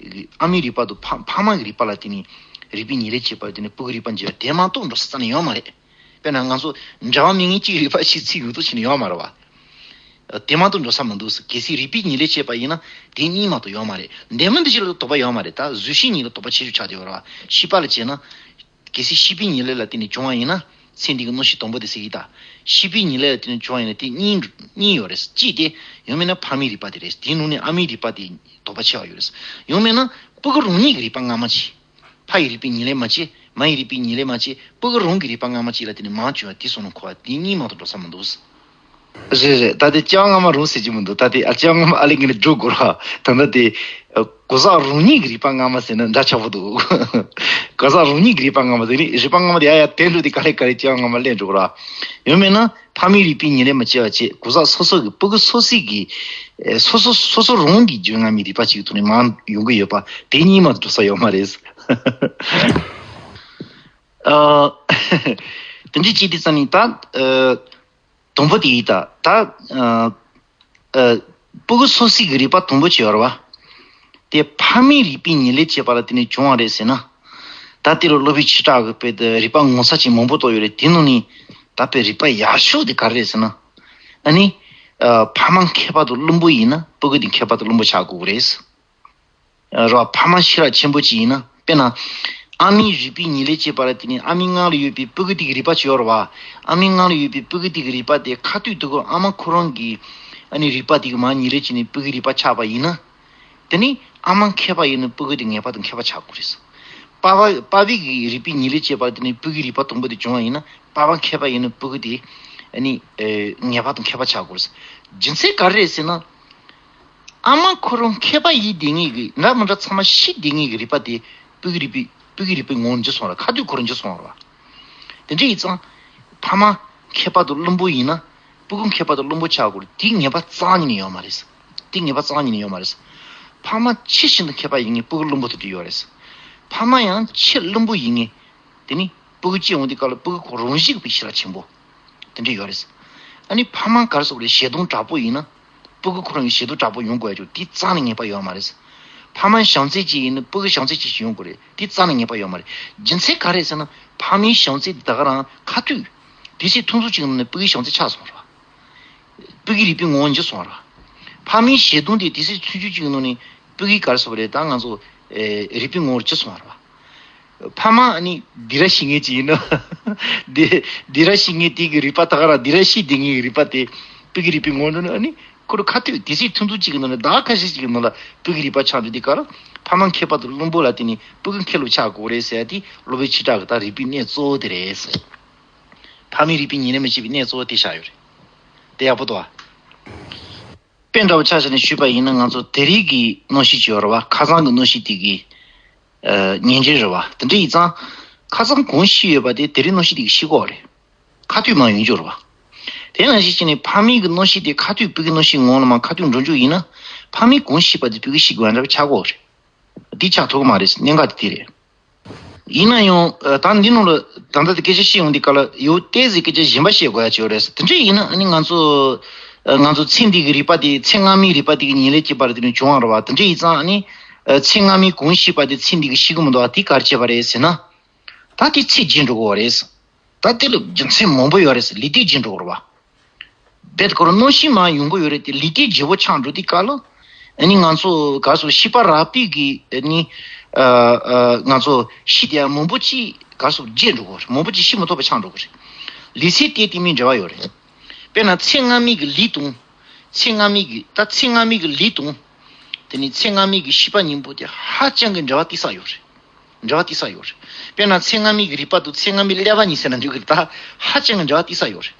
ཨ་མའི་རིག་པ་དང་ཕ་ཕ་མ་གི་རིག་པ་ལ་བརྟེན་ནས་རིག་པའི་ཉིན་རེ་བྱས་པར་བརྟེན་ནས་སྤུ་གུ་རིག་པ་འགྱུར་བ་དེ་མ་གཏོགས་འགྲོ་ས་རྩ་ནས་ཡོད་མ་རེད། དཔེར་ན་ང་ཚོ་འདྲ་བ་མི་ངན་གཅིག་རིག་པ་ཞིག་ཚིག་ཡོད་དོ་ཞིག་ནས་ཡོད་མ་རེད་བ། དེ་མ་གཏོགས་འགྲོ་ས་མི་འདུག་གལ་སྲིད་རིག་པའི་ཉིན་རེ་བྱས་པ་ཡིན་ན་དེ་གཉིས་མ་གཏོགས་ཡོད་མ་རེད། འདས་མ་འདས་ཕྱི་ལ་དོགས་པ་ཡོད་མ་རེད། ད་གཟུགས་ཤིག་ཉིད་ལ་དོགས་པ་ཆེ་ཤོས་ཆགས་བསྡད་ཡོད་རེད་བ། ཤེས་པ་ལ་བྱས་ན། གལ་སྲིད་ཤེས་པའི་ཉིན་རེ་ལ་བརྟེན་ནས་བྱུང་བ་ཡིན་ན། ཚེ་འདི་གི་གནོན་ཤུགས་དང་པོ་དེ་ཟེར་གྱི་ད། ཤེས་པའི་ཉིན་རེ་ལ་བརྟེན་ནས་བྱུང་བ་ཡིན་ན་དེ་གཉིས་གཉིས་ཡོད་རེད། གཅིག་དེ་ཡང་མིན་ན་ཕ་མའི་རིག་པ་དེ་རེད། དེའི་ནང་ནས་ཨ་མའི་རིག་པ་དེ་དོགས་པ་ཆེ་བ་ཡོད་རེད། ཡང་མིན་ན་སྤུ་གུ་རང་ཉིད་ཀྱི་རིག་པ་སྔ་མ་བྱས། ཕ་ཡི་རིག་པའི་ཉིན་རེ་མ་བྱས། མ་ཡི་རིག་པའི་ཉིན་རེ་མ་བྱས། སྤུ་གུ་རང་གི་རིག་པ་སྔ་མ་བྱས་ལ་བརྟེན་ནས་མར་བྱུང་བ་དེ་སོང་ན་འཁོར་བ་དེ་གཉིས་མ་གཏོགས་འགྲོ་ས་མི་འདུག་རེད་རེད། ད་དེ་སྐྱེ་བ་སྔ་མ་རང་ཟེར་གྱི་མི་འདུག་ད་དེ་ཨ་སྐྱེ་བ་སྔ་མ་ཨ་ལས་ངན་ལས་འགྲོ་དགོས་ར། ད་ལྟ་དེ། ཨ། གོ་ས་རང་ཉིད་ཀྱི་རིག་པ་སྔ་མ་ཟེར་ན་འདྲ་ཆགས་པོ་འདུག་གོ་ས་རང་ཉིད་ཀྱི་རིག་པ་སྔ་མ་ཟེར་ནི་རིག་པ་སྔ་མ་དེ་ཡ་ཡ་དེ་འགྲོ་དེ་ག་ལེ་ག་ལེ་སྐྱེ་བ་སྔ་མ་ལས་འགྲོ་གོ་ར། ཡང་མིན་ན་ཕ་མའི་རིག་པའི་ཉིན་རེ་མ་བྱས་པ་བྱས། གོ་ས་སོ་སོ་གི་སྤུ་གུ་སོ་སོ་གི། ཨེ། སོ་སོ་སོ་སོ་རང་གི་རྒྱུད་སྔ་མའི་རིག་པ་ཅིག་ཐོག་ནས་མར་ཡོང་གི་ཡོད་པ་དེ་གཉིས་མ་གཏོགས་འགྲོ་ས་ཡོད་མ་རེད། ཨ། དེ་འདྲ་བྱས་དུས་ཙམ་ནས་ད། ཨ། དང་པོ་དེ་ཡིན་ད། ད། ཨ། ཨ། སྤུ་གུ་སོ་སོའི་གི་རིག་པ་དང་པོ་ཅིག་ཡོད་རེད་བ། དེ་ཕ་མའི་རིག་པའི་ཉིན་རེ་བྱས་པ་ལ་བརྟེན་ནས་བྱུང་བ་རེད་ཟེར་ན། ད་དེ་ལ་སློབ་དཔོན་ཆོས་གྲགས་ཀྱི་དཔེ་དེ་རིག་པ་ངོ་མཚར་ཅན་མང་པོ་བཏོན་ཡོད་རེད། དེ་ནང་ནས་ད་དཔེ་རིག་པ་ཡག་ཤོས་དེ་ག་རེ་རེད་ཟེར་ན། ཨ་ནི། ཨ། ཕ་མ་མཁས་པ་དང་བླུན་པོ་ཡིན་ན་སྤུ་གུ་དེ་མཁས་པ་དང་བླུན་པོ་ཆགས་དགོས་ཀྱི་རེད། རོ། ཕ་མ་ཤེས་རབ་ཆེན་པོ་ཅིག་ཡིན་ན། དཔེར་ན། ཨ་མའི་རིག་པའི་ཉིན་རེ་བྱས་པ་ལ་བརྟེན་ནས་ཨ་མའི་མངལ་ལ་ཡོད་པའི་སྤུ་གུ་དེ་གི་རིག་པ་ཅིག་ཡོད་རེད་བ། ཨ་མའི་མངལ་ལ་ཡོད་པའི་སྤུ་གུ་དེ་གི་རིག་པ་དེ་ཁ་ཐུག་དེ་ཁོ་ཨ་མ་ཁོ་རང་གི་ཨ་ནི་རིག་པ་དེ་གི་མར་ཉིན་རེ་བྱས་ནས་སྤུ་གུའི་རིག་པ་ཆགས་པ་ཡིན་ན། དེ་ནི་ཨ་མ་མཁས་པ་ཡིན་ན་སྤུ་གུ་དེ་ངེས་པར་དུ་མཁས་པ་ཆགས་དགོས་རེད། པ་ཕ་པ་ཕའི་གི་རིག་པའི་ཉིན་རེ་བྱས་པ་ལ་བརྟེན་ནས་སྤུ་གུའི་རིག་པ་དང་པོ་དེ་བྱུང་བ་ཡིན་ན། པ་ཕ་མཁས་པ་ཡིན་ན་སྤུ་གུ་དེ་ཨ་ནི་ཨེ་ངེས་པར་དུ་མཁས་པ་ཆགས་དགོས་རེད། རྒྱུ་མཚན་ག་རེ་རེད་ཟེར་ན། ཨ་མ་ཁོ་རང་མཁས་པ་ཡིན་བསྡད་མཁན་གྱི་འདྲ་མི་འདྲ་ཚང་མ་ཤེས་བསྡད་མཁན་གྱི་རིག་པ་དེ་སྤུ་གུའི་རིག་པའི་སྤུ་གུའི་རིག་པའི་ངོ་བོར་འགྱུར་སོང་ར། ཁ་ཐུག་ཁོ་རང་འགྱུར་སོང་ར་བ། དེ་འདྲ་ཡིན་ཙང་། ཕ་མ་མཁས་པ་དང་བླུན་པོ་ཡིན་ན་སྤུ་གུ་མཁས་པ་དང་བླུན་པོ་ཆགས་དགོས་རེད། དེ་ངེས་པ་རྩ་བ་ཉིད་ནས་ཡོད་མ་རེད། དེ་ངེས་པ་རྩ་བ་ཉིད་ནས་ཡོད་མ་རེད། ཕ་མ་ཆེས་ཤིན་ཏུ་མཁས་པ་ཡིན་མཁན་སྤུ་གུ་བླུན་པོ་དེ་འདྲ་ཡོད་རེད། ཕ་མ་ཡང་ཆེས་བླུན་པོ་ཡིན་མཁན། དེ་ནི་སྤུ་གུ་སྐྱེ་འོང་དུས་སྐབས་ལ་སྤུ་གུ་ཁོ་རང་བཞིན་གྱི་ཤེས་རབ་ཆེན་པོ་དེ་འདྲ་ཡོད་རེད། ཨ་ནི་ཕ་མ་ག་རེ་ཟེར་དགོས་རེད། ཞེ་སྡང་དྲག་པོ་ཡིན་ན་སྤུ་གུ་ཁོ་རང་གི་ཞེ་སྡང་དྲག་པོ་ཡོང་དགོས་ཡ་ཅིག་དེ་རྩ་ནས་ངེས་པ་ཡོད་མ་རེད། ཕ་མ་བྱམས་བརྩེ་ཅན་ཡིན་ན་སྤུ་གུ་བྱམས་བརྩེ་ཅན་ཞིག་ཡོང་དགོས་རེད། དེ་རྩ་ནས་ངེས་པ་ཡོད་མ་རེད། རྒྱུ་མཚན་ག་རེ་རེད་ཟེར་ན། ཕ་མའི་བྱམས་བརྩེ་དེ་ད་ག་རང་ཁ་ཐུག་དུས་ཚོད་ཐུང་ཐུང་ཅིག་ནང་ནས་སྤུ་གུའི་བྱམས་བརྩེ་ཆགས་སོང་ར། སྤུ་གུའི་རིག་པའི་ངོ་བོ་འགྱུར་སོང་བ་རེད། ཕ་མའི་ཞེ་སྡང་དེ་དུས་ཚོད་ཆུང་ཆུང་གཅིག་གི་ནང་ནས་སྤུ་གུའི་ག་རེ་ཟེར་དགོས་རེད། ད་ང་ཚོ་ཨེ་རིག་པའི་ངོ་བོར་འགྱུར་སོང་བ་རེད་བ། ཕ་མ་ཨ་ནི་སྡིགས་ར་ཤི་མཁན་ཅིག་ཡིན་ན། སྡིགས་སྡིགས་ར་ཤི་མཁན་དེ་གི་རིག་པ་ད་ག་རང་སྡིགས་ར་ཤི་བསྡད་མཁན་གྱི་རིག་པ་དེ་སྤུ་གུའི་རིག་པའི་ངོ་བོ་ནང་ནས་ཨ་ནི་ཁོ་རང་ཁ་ཐུག་དུས་ཚོད་ཐུང་ཐུང་གཅིག་གི་ནང་ནས་ཟླ་ཁ་ཤས་ཤིག་གི་ནང་ལ་སྤུ་གུའི་རིག་པ་ཆགས་འདུག་དེ་ག་རང་ཕ་མ་མཁས་པ་དང་བླུན་པོ་ལ་བརྟེན་ནས་སྤུ་གུ་མཁས་པོ་ཆགས་དགོས་རེད་ཟེར་ཡ་དེ་སློབ་དཔོན་ཆོས་གྲགས་ཀྱི་ད་རིག་པའི་གནད་གཙོ་བོ་དེ་རེད་ཟེར། ཕ་མའི་རིག་པའི་ཉིན་རེ་མ་བྱེད་པའི་གནད་གཙོ་བོ་དེ་བཞག་ཡོད་རེད། དེ་ཡག་པོ་འདུག་ཨ། དཔེ་འདྲ་བོ་ཆ་བཞག་ནས་ཞུས་པ་ཡིན་ན་ང་ཚོ་དེ་རིང་གི་གནོན་ཤུགས་ཅིག་ཡོད་རེད་བ། ཁ་སང་གི་གནོན་ཤུགས་དེ་གི་ཨ་ཉེན་ཁ་རེད་བ། དེ་འདྲ་ཡིན་ཙང་ཁ་སང་གང་ཤི་ཡོད་པ་དེ་དེ་རིང་གནོན་ཤུགས་དེ་གི་ཤི་གོ་རེད། ཁ་ཐུག་མ་ཡོང་རྒྱུ་རེད་བ། དེ་ནང་བཞིན་བྱས་ནས་ཕ་མའི་གི་གནོན་ཤུགས་དེ་ཁ་ཐུག་སྤུ་གུའི་གནོན་ཤུགས་ངོ་ལ་མ་ཁ་ཐུག་འགྲོ་རྒྱུ་ཡིན་ན་ཕ་མའི་གང་ཤི་བ་དེ་སྤུ་གུ་ཤི་དགོས་འདྲ་བ་ཆགས་གོ་རེད། འདི་ཆགས་ཐུབ་ཀྱི་མ་རེད། གནད་འགག་དེ་དེ་རེད། ཡིན་ན་ཡང་ཨ་ད་འདི་ནང་ལ་ད་ལྟ་དེ་སྐད་ཆ་བཤད་ཡོང་དུས་སྐབས་ལ་ཡོད་ཏོག་ཙམ་སྐད་ཆ་གཞན་པ་བཤད་དགོས་ཡ་ཅིག་ཡོད་རེད། དེ་འདྲ་ཡིན་ན་ཨ་ནི་ང་ཚོ་ཨ་ང་ཚོ་ཚེ་འདི་གི་རིག་པ་དེ་ཚེ་སྔ་མའི་རིག་པ་དེ་གི་ཉིན་རེ་གཅིག་བར་དེ་ནས་བྱུང་བ་རེད་བ། དེ་འདྲ་ཡིན་ཙང་ཨ་ནི་ཨ་ཚེ་སྔ་མའི་གང་ཤེས་པ་དེ་ཚེ་འདི་གི་ཤེས་ཀྱི་མི་འདུག་བ། དེ་ག་རེ་བྱས་པ་རེད་ཟེར་ན། ད་དེ་ཚེ་རྗེས་འགྲོ་དགོས་པ་རེད། ད་དེ་ལ་རྒྱུ་མཚན་མང་པོ་ཡོད་རེད། ལུས་རྟེན་རྗེས་འགྲོ་དགོས་རེད་བ། རྦད་དེ་ཁོ་རང་གནོད་ཤིང་མ་ཡོང་གི་ཡོད་རེད་དེ། ལུས་རྟེན་བརྗེ་པོ་ཆགས་འགྲོ་དུས་སྐབས་ལ་ཨ་ནི་ང་ཚོ་ག་རེ་ཟེར་ཤི་བ་རག་པའི་གི་ཨ་ནི་ཨ་ཨ་ང་ཚོ་ཤི་དེ་ཡང་མང་པོ་ཅིག་ག་རེ་ཟེར་བརྗེད་འགྲོ་གི་རེད། མང་པོ་ཅིག་ཤི་མི་ཐུབ་པ་ཆགས་འགྲོ་གི་རེད། ལུས་ཚེ་དེ་དེ་མིན་འབྲེལ་བ་ཡོད་རེད། དཔེར་ན་ཚེ་སྔ་མའི་གི་ལུས་དང་། ཚེ་སྔ་མའི་གི་ད་ཚེ་སྔ་མའི་གི་ལུས་དང་། དེ་ནི་ཚེ་སྔ་མའི་གི་ཤི་བ་གཉིས་པོ་དེ་ཧ་ཅང་གི་འབྲེལ་བ་ཏོག་ཙམ་ཡོད་རེད། འབྲེལ་བ་ཏོག་ཙམ་ཡོད་རེད། དཔེར་ན་ཚེ་སྔ་མའི་གི་རིག་པ་དང་ཚེ་སྔ་མའི་ཀླད་པ་གཉིས་ཟེར་ན་འགྲིག་གི་རེད། ད་ཧ་ཅང་གི་འབྲེལ་བ་ཏོག་ཙམ་ཡོད་རེད།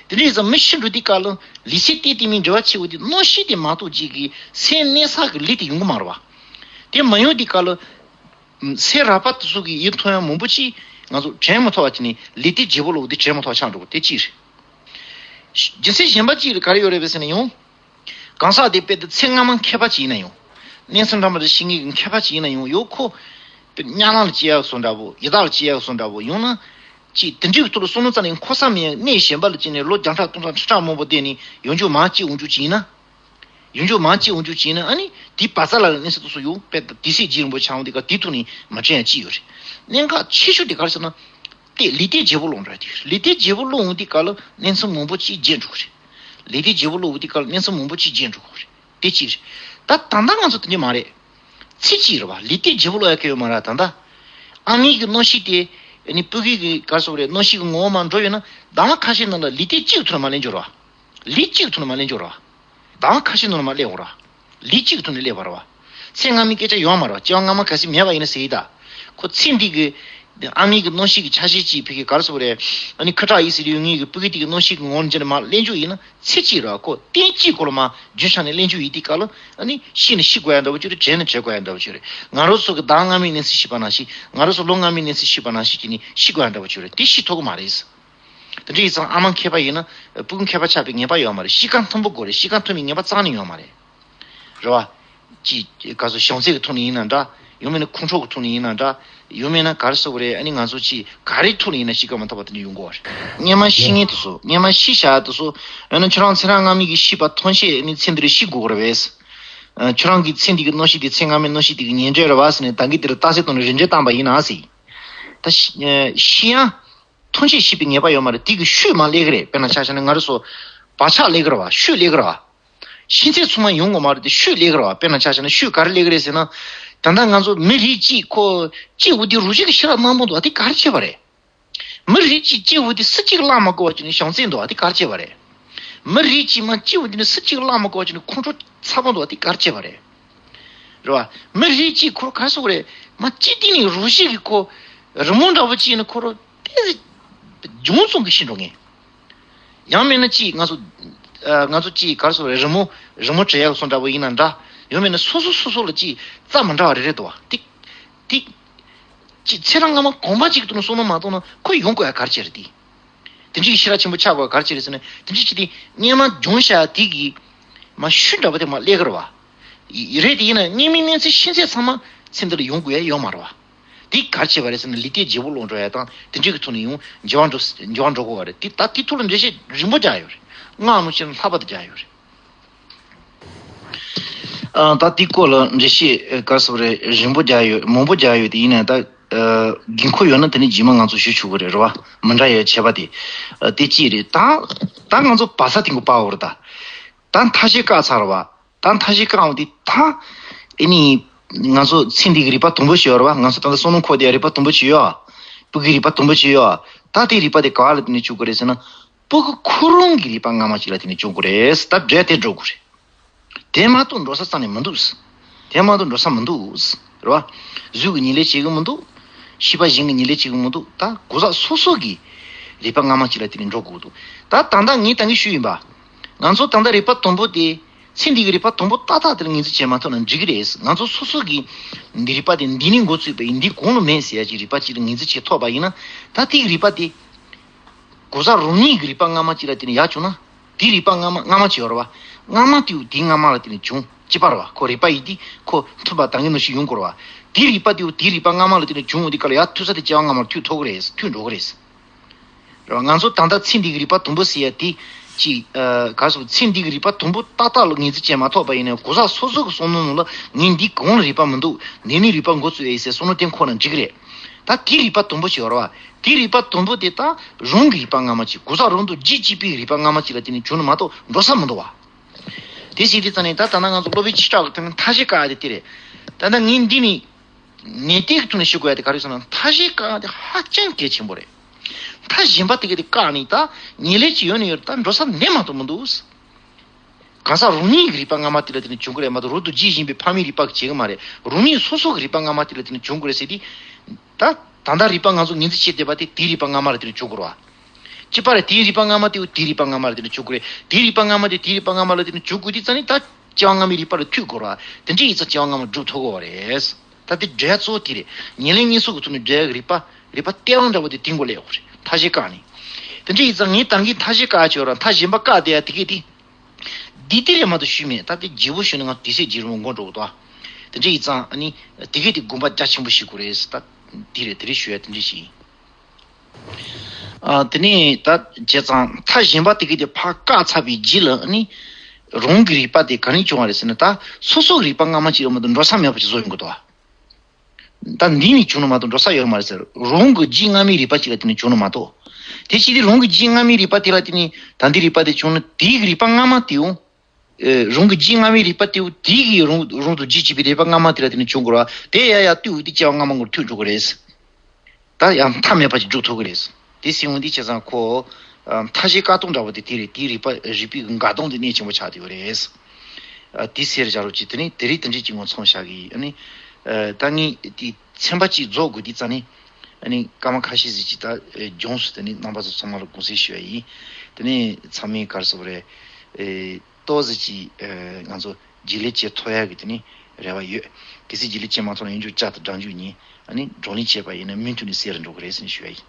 དེ་འདྲ་ཡིན་ཙང་མི་ཤི་འགྲོ་དུས་སྐབས་ལ་ལུས་སེམས་གཏད་དེ་མིན་འབྲེལ་བ་ཆེ་བོ་དེ་གནོད་བྱེད་དེ་མ་གཏོགས་ཅིག་གི་སེམས་གནས་ས་གི་ལུས་དེ་ཡོང་གི་མ་རེད་བ། དེ་མ་ཡོང་དུས་སྐབས་ལ་སེམས་རགས་པ་དེ་ཚོ་གི་ཡིད་མཐོང་ཡང་མང་པོ་ཅིག་ང་ཚོ་དྲན་མི་ཐུབ་པ་བྱས་ནས་ལུས་རྟེན་བརྗེ་པོ་ལོག་དེ་དྲན་མི་ཐུབ་པ་ཆགས་འགྲོ་གི་དེ་གཅིག་རེད། རྒྱུ་མཚན་གཞན་པ་གཅིག་རེད། ག་རེ་ཡོད་རེད་པས་ཟེར་ན་ཡང་། གང་ཟག་དེ་དཔེ་དེ་ཚེ་སྔ་མ་མཁས་པ་ཅིག་ཡིན་ན་ཡང་། གནས་ཚུལ་འདྲ་མི་འདྲ་ཤེས་མཁན་གྱི་མཁས་པ་ཅིག་ཡིན་ན་ཡང་ཡོད་ཁོ། དཔེ་གཉའ་ལམ་ལ་སྐྱེ་ཡག་སོགས་འདྲ་པོ་ཡི་དྭགས་ལ་སྐྱེ་ཡག་སོགས་འདྲ་པོ་ཡང་ན། ཅིག་དེ་འདྲའི་ཐོག་ལ་བསམ་བློ་བཏང་ནས་འཁོར་ས་མེད་ཡང་གནས་གཞན་པ་ལ་སྐྱེས་ནས་ལོ་བརྒྱ་ཕྲག་སྟོང་ཕྲག་ཁྲི་ཕྲག་མང་པོ་བསྡད་ནས་ཡོང་རྒྱུ་མང་ཅིག་འོང་རྒྱུ་ཅིག་ཡིན་ན། ཡོང་རྒྱུ་མང་ཅིག་འོང་རྒྱུ་ཅིག་ཡིན་ན་ཨ་ནི་དེའི་བར་མཚམས་ལ་གནས་ཚུལ་དེ་ཚོ་ཡོད་པས་དེ་སྲིད་རྗེས་རིང་པོ་ཆགས་འོང་དུས་ཀ་དེའི་ཐོག་ནས་མ་དྲན་ཡག་ཅིག་ཡོད་རེད། གནད་འགག་ཆེ་ཤོས་དེ་ག་རེ་ཟེར་ན། དེ་ལུས་རྟེན་བརྗེ་པོ་ལོག་འགྲོ་ཡག་དེ་རེད། ལུས་རྟེན་བརྗེ་པོ་ལོག་འོང་དུས་ཀ་ལ་གནས་ཚུལ་མང་པོ་ཅིག་བརྗེད་འགྲོ་གི་རེད། ལུས་རྟེན་བརྗེ་པོ་ལོག་འོང་དུས་ཀ་ལ་གནས་ཚུལ་མང་པོ་ཅིག་བརྗེད་འགྲོ་གི་རེད། དེ་གཅིག་རེད། ད་ད་ལྟ་ང་ཚོ་དེ་འདྲ་མ་རེད། ཚེ་གཅིག་རེད་བ། ལུས་རྟེན་བརྗེ་པོ་ལོག་ཡག་གི་ཡོད་མ་རེད། ད་ལྟ་ཨ་མའི་གི་གནོད་བྱེད་དེ་ཨ་ནི་སྤུ་གུའི་གི་ག་རེ་ཟེར་དགོས་རེད། གནོད་བྱེད་ཀྱི་ངོ་བོ་མར་འགྲོ་ཡོད་ན་ཟླ་བ་ཁ་ཤས་ནང་ལ་ལུས་རྟེན་གཅིག་གི་ཐོག་ནས་མར་སླེབས་འགྲོ་རེད་བ། ལུས་གཅིག་གི་ཐོག་ནས་མར་སླེབས་འགྲོ་རེད་བ། ཟླ་བ་ཁ་ཤས་ནང་ལ་མར་སླེབས་འགྲོ་རེད་བ། ལུས་གཅིག་གི་ཐོག་ནས་སླེབས་པ་རེད་བ། ཚེ་སྔ་མའི་སྐད་ཆ་ཡོད་མ་རེད་བ། སྐྱེ་བ་སྔ་མ་གལ་སྲིད་མེད་པ་ཡིན་ན་ཟེར་གྱི་ད། ཁོ་ཚེ་འདི་གི་ཨ་མའི་གི་གནོད་བྱེད་ཀྱི་ཆ་ཤས་གཅིག་ཕ་གི་ག་རེ་ཟེར་དགོས་རེད། ཨ་ནི་ཁུ་ཁྲག་ཡིད་བཞིན་དུ་ཡོད་མཁན་གྱི་སྤུ་གུ་དེ་གི་གནོད་བྱེད་ཀྱི་ངོ་བོར་འགྱུར་ནས་མར་སླེབས་འགྲོ་ཡིན་ན་ཚེ་གཅིག་རེད་བ། ཁོ་རྟེན་གཅིག་སྐོར་ལ་མར་རྒྱུན་ཆགས་ནས་སླེབས་འགྲོ་ཡིན་དུས་སྐབས་ལ་ཨ་ནི་ཤི་ནས་ཤི་དགོས་ཡག་འདྲ་པོ་ཅིག་རེད། བྲོས་ནས་བྲོས་དགོས་ཡག་འདྲ་པོ་ཅིག་རེད། ང་རང་ཚོ་གི་ཟླ་སྔ་མའི་གནས་ཚུལ་ཤེས་པ་ནང་བཞིན། ང་རང་ཚོ་ལོ་སྔ་མའི་གནས་ཚུལ་ཤེས་པ་ནང་བཞིན་བྱས་ནས་ཤི་དགོས་ཡག་འདྲ་པོ་ཅིག་རེད། དེ་ཤི་ཐུབ་ཀྱི་མ་རེད། དེ་འདྲ་ཡིན་ཙང་ཨ་མ་མཁས་པ་ཡིན་ན་སྤུ་གུ་མཁས་པ་ཆགས་པའི་ངེས་པ་ཡོད་མ་རེད། གཤིས་ཀ་མཐུན་པོ་དགོས་རེད། གཤིས་ཀ་མཐུན་པའི་ངེས་པ་རྩ་ནས་ཡོད་མ་རེད། རེད་བ། ཅིག་ག་ཚོད་བྱང་ཚད་ཀྱི་ཐོག་ནས་ཡིན་ན་འདྲ། ཡང་མིན་ན་ཁོང་ཁྲོ་གི་ཐོག་ནས་ཡིན་ན་འདྲ། ཡང་མིན་ན་ག་རེ་ཟེར་དགོས་རེད། ཨ་ནི་ང་ཚོ་ཅིག་ག་རེའི་ཐོག་ནས་ཡིན་ན་གཤིས་ཀ་མ་འཐོར་བ་དེ་འདྲ་ཡོང་གི་ཡོད་རེད། སྔོན་མ་ཤི་མཁན་དེ་ཚོ། སྔོན་མ་ཤི་བཞག་དེ་ཚོ། ཡང་ན་ཁྱོད་རང་ཚེ་རབས་སྔ་མའི་གི་ཤི་བ་ཐམས་ཅད་ཨ་ནི་ཚེ་འདིར་ཤི་དགོས་ཀྱི་རེད་པས། ཁྱོད་རང་གི་ཚེ་འདི་གི་གནོད་བྱེད་དེ་ཚེ་སྔ་མའི་གནོད་བྱེད་དེ་གི་ཉེས་འབྲས་རེད་པ་ཟེར་ནས་ད་གིན་དེར་རྟགས་གསལ་བཏང་ནས་རིན་འགྲེལ་བཏང་པ་ཡིན་ན་ཟེར། ད་ཤི་ཤི་ཡང་ཐམས་ཅད་ཤི་བའི་ངེས་པ་ཡོད་མ་རེད། དེ་གི་ཤུལ་མར་སླེབས་ཀྱི་རེད། དཔེར་ན་ཆ་བཞག་ན་ང་རང་ཚོ་བག་ཆགས་སླེབས་ཀྱི་རེད་པ། ཤུལ་སླེབས་ཀྱི་རེད་པ། ཤི་ཚད་ཚང་མ་ཡོང་གི་མ་རེད་དེ། ཤུལ་སླེབས་ཀྱི་རེད་པ། དཔེར་ན་ཆ་བཞག་ན་ཤུལ་ག་རེ་སླེབས་ཀྱི་རེད་ཟེར་ན། ད་ལྟ་ང་ཚོ་མི་རིགས་གཅིག་ཁོ་གཅིག་འོ་དེ་རུ་གཅིག་གི་ཤི་རག་མང་པོ་འདུག་པ་དེ་ག་རེ་བྱས་པ་རེད། མི་རིགས་གཅིག་གཅིག་འོ་དེ་སུ་གཅིག་གིས་གླགས་མ་གོ་བ་བྱས་ནས་བྱང་སེམས་འདུག་པ་དེ་ག་རེ་བྱས་པ་རེད། མི་རིགས་གཅིག་མ་གཅིག་འོ་དེ་ནི་སུ་གཅིག་གིས་གླགས་མ་གོ་བ་བྱས་ནས་ཁོང་ཁྲོ་ཚ་པོ་འདུག་པ་དེ་ག་རེ་བྱས་པ་རེད། རེད་པ། མི་རིགས་གཅིག་ཁོ་ག་རེ་ཟེར་དགོས་རེད། མ་གཅིག་སྟེང་ནས་རུ་གཅིག་གི་ཁོ་རི་མོ་འདྲ་པོ་བྱས་ནས་ཁོ་རང་ཏོག་ཙམ་ཅུང་ཙམ་གྱིས་ཤི་འགྲོ་མཁན། ཡང་མིན་ན་ཅིག་ང་ཚོ་ཨ་ང་ཚོ་ཅིག་ག་རེ་ཟེར་དགོས་རེད། རི་མོ་རི་མོ་བྲིས་ཡག་སོགས་འདྲ་པོ་ཡིན་ན་འདྲ། ཡང་མིན་ན་སོ་སོ་སོ་སོ་ལ་ཅིག་རྩ་མི་འདྲ་བ་རེ་རེ་འདུག་པ་དེ། དེ་ཅིག་ཚེ་རབས་སྔ་མ་གོམས་པ་གཅིག་གི་ཐོག་ནས་བསམ་བློ་མ་བཏང་ན་ཁོ་ཡོང་དགོས་ཡག་ག་རེ་བྱས་རེད་དེ། དེ་འདྲའི་ཤི་རག་ཆེན་པོ་ཆགས་དགོས་ག་རེ་བྱས་རེད་ཟེར་ན། དེ་འདྲའི་ཅིག་དེ་སྔོན་མ་སྦྱོང་བྱ་དེ་གི་མ་ཤུལ་འདྲ་པོ་དེ་མར་སླེབས་ཀྱི་རེད་པ། རེད་དེ་ཡིན་ན་སྔོན་མའི་གནས་ཚུལ་ཤི་ཚད་ཚང་མ་ཚེ་འདི་ལ་ཡོང་དགོས་ཡག་ཡོད་མ་རེད་པ། དེ་ག་རེ་བྱས་པ་རེད་ཟེར་ན་ལུས་རྟེན་བརྗེ་པོ་ལོག་འགྲོ་ཡག་དང་དེ་འདྲའི་གི་ཐོག་ནས་ཡང་འགྱུར་བ་འགྲོ་འགྱུར་བ་འགྲོ་དགོས་པ་རེད། དེ་ད་དེ་ཐོག་ལ་འགྲེལ་བཤད་རིང་པོ་རྒྱག་ཡོད་རེད། སྔགས་ནང་བཞིན་ལྷག་པར་དུ་རྒྱག་ཡོད་རེད། ཨ་ད་དེའི་སྐོར་ལ་འགྲེལ་བཤད་ག་རེ་ཟེར་དགོས་རེད། རིང་པོ་རྒྱག་ཡོད། མང་པོ་རྒྱག་ཡོད་དེ་ཡིན་ན་ད་ཨ་དགོས་མཁོ་ཡོད་ན་དེ་ནས་རྗེས་མ་ང་ཚོ་ཞུ་ཆོག་གི་རེད། རེད་པ། མི་འདྲ་བའི་བྱས་པ་དེ་ཨ་དེ་གཅིག་རེད། ད་ད་ང་ཚོ་བག་ཚ་དེ་གི་བབས་པ་རེད། ད་ད་མཐའ་བཞི་བཀག་ཚར་བ། ད་མཐའ་བཞི་བཀག་འོང་དེ་ད་ཨེ་ནི་ང་ཚོ་ཚེ་འདི་གི་རིག་པ་དང་པོ་ཞིག་ཡོད་རེད་པ། ང་ཚོ་ད་ལྟ་བསམ་བློ་འཁོར་དེ་རིག་པ་དང་པོ་ཞིག་ཡོད། སྤུ་གུའི་རིག་པ་དང་པོ་ཞིག་ཡོད། ད་དེ་རིག་པ་དེ་ག་བ་ལ་བརྟེན་ནས་བྱུང་གི་རེད་ཟེར་ན། སྤུ་གུ་ཁོ་རང་གི་རིག་པ་སྔ་མ་ཅིག་ལ་བརྟེན་ནས་བྱུང་གི་རེད། ད་འབྲས་དེ་འགྲོ་གི་རེད། དེ་མ་གཏོགས་འགྲོ་ས་རྩ་ནས་མི་འདུག་དེ་མ་གཏོགས་འགྲོ་ས་མི་འདུག་རེད་པ། གཟུགས་ཀྱི་ཉེར་ལེན་བྱེད་ཀྱི་མི་འདུག་ཤེས་པ་གཞན་གྱི་ཉེར་ལེན་བྱེད་ཀྱི་མི་འདུག་ད་གོ་ས་སོ་སོ་གི་རིག་པ་སྔ་མ་ཅིག་ལ་བརྟེན་ནས་འགྲོ་དགོས་འདུག་ད་ད་ལྟ་ངས་ད་གིན་ཞུས་ཡིན་པ། ང་ཚོ་ད་ལྟ་རིག་པ་དང་པོ་དེ། ཚེ་འདི་གི་རིག་པ་དང་པོ་ཏག་ཏག་དེ་ལ་ངོས་འཛིན་བྱེད་མ་ཐུབ་ན་འགྲིག་གི་རེད། ང་ཚོ་སོ་སོ་གི་འདི་རིག་པ་དེ་འདི་ནས་འགོ་བཙུགས་པའི་འདི་གོང་ལ་མེད་ཟེར་ཡ་ཅིག་རིག་པ་ཅིག་ལ་ངོས་འཛིན་བྱེད་ཐུབ་པ་ཡིན་ན། ད་དེ་གི་རིག་པ་དེ་གོ་ས་རང་ཉིད་ཀྱི་རིག་པ་སྔ་མ་ཅིག་ལ་བརྟེན་ནས་ཡར་བྱུང་ན། དེའི་རིག་པ་སྔ་མ་སྔ་མ་ཅིག་ཡོད་རེད་པ། སྔ་མ་དེའུ་དེའི་སྔ་མ་ལ་བརྟེན་ནས་བྱུང་ཅི་པ་རེད་པ། ཁོ་རིག་པ་ཡིན་དེ་ཁོ་མཐུན་པ་ད་གིན་ནང་བཞིན་ཡོང་དགོས་རེད་པ། དེའི་རིག་པ་དེའུ་དེའི་རིག་པ་སྔ་མ་ལ་བརྟེན་ནས་བྱུང་འོང་དེ་ག་ལ་ཡར་མཐུད་ས་དེ་སྐྱེ་བ་སྔ་མར་མཐུད་ཐུབ་ཀྱི་རེད། མཐུད་འགྲོ་གི་རེད། རེད་པ། ང་ཚོ་ད་ལྟ་ཚེ་འདི་གི་རིག་པ་དང་པོ་ཟེར་ཡ་དེ་ཅིག་ཨ་ག་རེ་ཟེར། ཚེ་འདི་གི་རིག་པ་དང་པོ་ཏག་ཏག་ལ་ངོས་འཛིན་བྱེད་མ་ཐུབ་པ་ཡིན་ན་གོ་ས་སོ་སོ་གི་བསམ་བློ་ནང་ལ་ངས་འདི་གོང་ལ་རིག་པ་མི་འདུག་འདི་ནས་རིག་པ་འགོ་བཙུགས་ཡ་ཡིན་ཟེར་བསམ་བློ་གཏན་འཁོར་ན་འགྲིག་གི་རེད། ད་དེའི་རིག་པ་དང་པོ་ཞིག་ཡོད་རེད་པ། དེའི་རིག་པ་དང་པོ་དེ་ད་རང་གི་རིག་པ་སྔ་མ་ཅིག་གོ་ས་རང་དང་རྒྱུད་གཅིག་པའི་རིག་པ་སྔ་མ་ཅིག་ལ་བརྟེན་ནས་བྱུང་ན་མ་གཏོགས་འགྲོ་ས་མི་འདུག་པ། དེ་ཟེར་དུས་ཙམ་ནས་ད་ད་ལྟ་ང་ཚོ་སློབ་དཔོན་ཆོས་གྲགས་ཀྱི་ཐོག་ནས་མཐའ་བཞི་བཀག་ཡ་དེ་དེ་རེད། ད་ལྟ་ངས་འདི་ནས་ངེས་གཏན་གྱི་ཐོག་ནས་ཞུ་དགོས་ཡ་དེ་ག་རེ་ཟེར་ན། མཐའ་བཞི་བཀག་ཡ་དེ་ཧ་ཅང་གལ་ཆེན་པོ་རེད། མཐའ་གཞན་པ་དེ་ག་དེ་བཀག་ནས་ད་ཉེར་ལེན་ཅིག་ཡོད་ནི་ཡོད་རེད། ད་འགྲོ་ས་ནས་མ་གཏོགས་མི་འདུག་གང་ཟག་རང་ཉིད་ཀྱི་རིག་པ་སྔ་མ་དེ་ལ་བརྟེན་ནས་བྱུང་གི་རེད་མ་གཏོགས་རང་དང་རྒྱུད་གཅིག་ཡིན་པའི་ཕ་མའི་རིག་པ་གིས་བྱེད་ཀྱི་མ་རེད། རང་ཉིད་སོ་སོ་གི་རིག་པ་སྔ་མ་དེ་ལ་བརྟེན་ནས་བྱུང་གི་རེད་ཟེར་དུས། ད་ད་ལྟ་རིག་པ་ང་ཚོ་ངོས་འཛིན་བྱེད་བསྡད་པ་དེ་དེའི་རིག་པ་སྔ་མ་ལ་བརྟེན་ནས་བྱུང་གི་རེད་ ཅི་པ་རེད། དེའི་རིག་པ་སྔ་མ་དེའུ་དེའི་རིག་པ་སྔ་མ་ལ་དེ་ནི་འཇུག་དགོས་རེད། དེའི་རིག་པ་སྔ་མ་དེ་དེའི་རིག་པ་སྔ་མ་ལ་དེ་ནི་འཇུག་དགོས་དུས་ཙང་ནི་ད་སྐྱེ་བ་སྔ་མའི་རིག་པ་ལ་མཐུད་དགོས་ར། དེ་འདྲ་ཡིན་ཙང་སྐྱེ་བ་སྔ་མ་སྒྲུབ་ཐུབ་ཀྱི་ཡོད་རེད། ད་དེ་འབྲེལ་གཙོ་བོ་དེ་རེད། ཉེར་ལེན་གཉིས་གསུམ་གྱི་ཐོག་ནས་འབྲེལ་ཡག་གི་རིག་པ། རིག་པ་སྟེས་དབང་འདྲ་བོ་དེ་དེའི་མགོ་ལ་ཡོད་རེད། མཐའ་བཞི་བཀག་ནས། དེ་འདྲ་ཡིན་ཙང་ངས་ད་གིན་མཐའ་བཞི་བཀག་བྱས་ར། མཐའ་གཞན་པ་བཀག་བསྡད་ཡ་དེ་གས་དེ། འདི་དེ་རེད་མ་གཏོགས་ཞུས་མེད། ད་དེ་བརྗེ་པོ་ཞུས་ན་ང་དུས་ཚོད་བརྗེ་རུ་མགོ་འགྲོ་གི་འདུག་ཨ། དེ་འདྲ་ཡིན་ཙང་ཨ་ནི་དེ་གས་དེ་དགོངས་པ་རྒྱ་ཆེན་པོ་ཞིག་དགོས་རེད། ད་དེ་རེད། དེ་རེད་ཞུ་ཡ་དེ་འདྲ་ཞིག་ཡིན། ཨ། དེ་ནས་ད་བྱས་ཙང་མཐའ་གཞན་པ་དེ་གས་དེ་ཕར་བཀག་ཚར་བའི་རྗེས་ལ་ཨ་ནི་རང་གི་རིག་པ་དེ་ག་རེ་བྱུང་བ་རེད་ཟེར་ན། ད་སོ་སོ་གི་རིག་པ་སྔ་མ་གཅིག་ལ་མ་གཏོགས་འགྲོ་ས་མེད་པ་ཅིག་བཟོ་ཡོང་གི་འདུག་ཨ། ད་འདི་ནས་བྱུང་ན་མ་གཏོགས་འགྲོ་ས་ཡོད་མ་རེད་ཟེར། རང་གི་རྗེས་སྔ་མའི་རིག་པ་གཅིག་ལ་དེ་ནས་བྱུང་ན་མ་གཏོགས། དེ་ཕྱིར་དེ་རང་གི་རྗེས་སྔ་མའི་རིག་པ་དེ་ལ་དེ་ནས་ད་འདི་རིག་པ་དེ་བྱུང་ན་དེའི་རིག་པ་སྔ་མ་དེའང་། རང་གི་རྗེས་སྔ་མའི་རིག་པ་དེའང་དེའི་གི་རང་རང་དུ་རྗེས་བྱེད་པའི་རིག་པ་སྔ་མ་དེ་ལ་དེ་ནས་བྱུང་དགོས་ར། དེ་ཡ་ཡ་ལྟོས་དེ་སྐྱེ་བ་སྔ་མ་ངོར་ཐུག་འགྲོ་གི་རེད། ད་ཡང་མཐའ་མེད་པ་ཅིག་འཇུག་ཐུབ་ཀྱི་རེད། དེ་སྲིད་འོང་དེ་བྱས་ཙང་ཁོ། ཨ། མཐའ་བཞི་བཀག་སྡོམ་འདྲ་བོ་དེ་དེ་རེད། དེའི་རིག་པ་རིག་པའི་འགལ་སྡོམ་དེ་གནད་ཆེན་པོ་ཆགས་བསྡད་ཡོད་རེད། ཨ། དེ་ཟེར་བཞག་རོགས་གྱིས། དེ་ནི་དེ་རིགས་དེ་འདྲས་ཀྱི་ངོ་མཚོན་བྱ་གི་ཡིན། ཨ་ནི། ཨ། ད་ངས་དེ་ཚན་པ་གཅིག་རྫོགས་དགོས་དུས་ཙང་ནི། ཨ་ནི་སྐར་མ་ཁ་ཤས་ཟིག་ཅིག་ད་ཨ་འབྱུང་སོང་། དེ་ནི་རྣམ་པ་ཚོ་ཚང་མ་ལ་དགོངས་སེལ་ཞུ་བ་ཡིན། དེ་ནི་ཚང་མས་ག་རེ་ཟེར་དགོས་རེད། ཨ། ཏོག་ཙམ་ཅིག་ཨ། ང་ཚོ་རྗེས་ལུས་བྱེད་ཐུབ་ཡག་གི་དེ་ནི་རེ་བ་ཡོད། གལ་སྲིད་རྗེས་ལུས་བྱེད་མ་ཐུབ་ན་ཡང་འཇུག་བཅར་དང་སྦྲགས་འཇུག་ཉིན། ཨ་ནི་བགྲོ་གླེང་བྱས་པ་ཡིན་ན་མུ་མཐུད་ནས་གསལ་རུ་འགྲོ་གི་རེད་ཟེར་ནས་ཞུ་བ་ཡིན།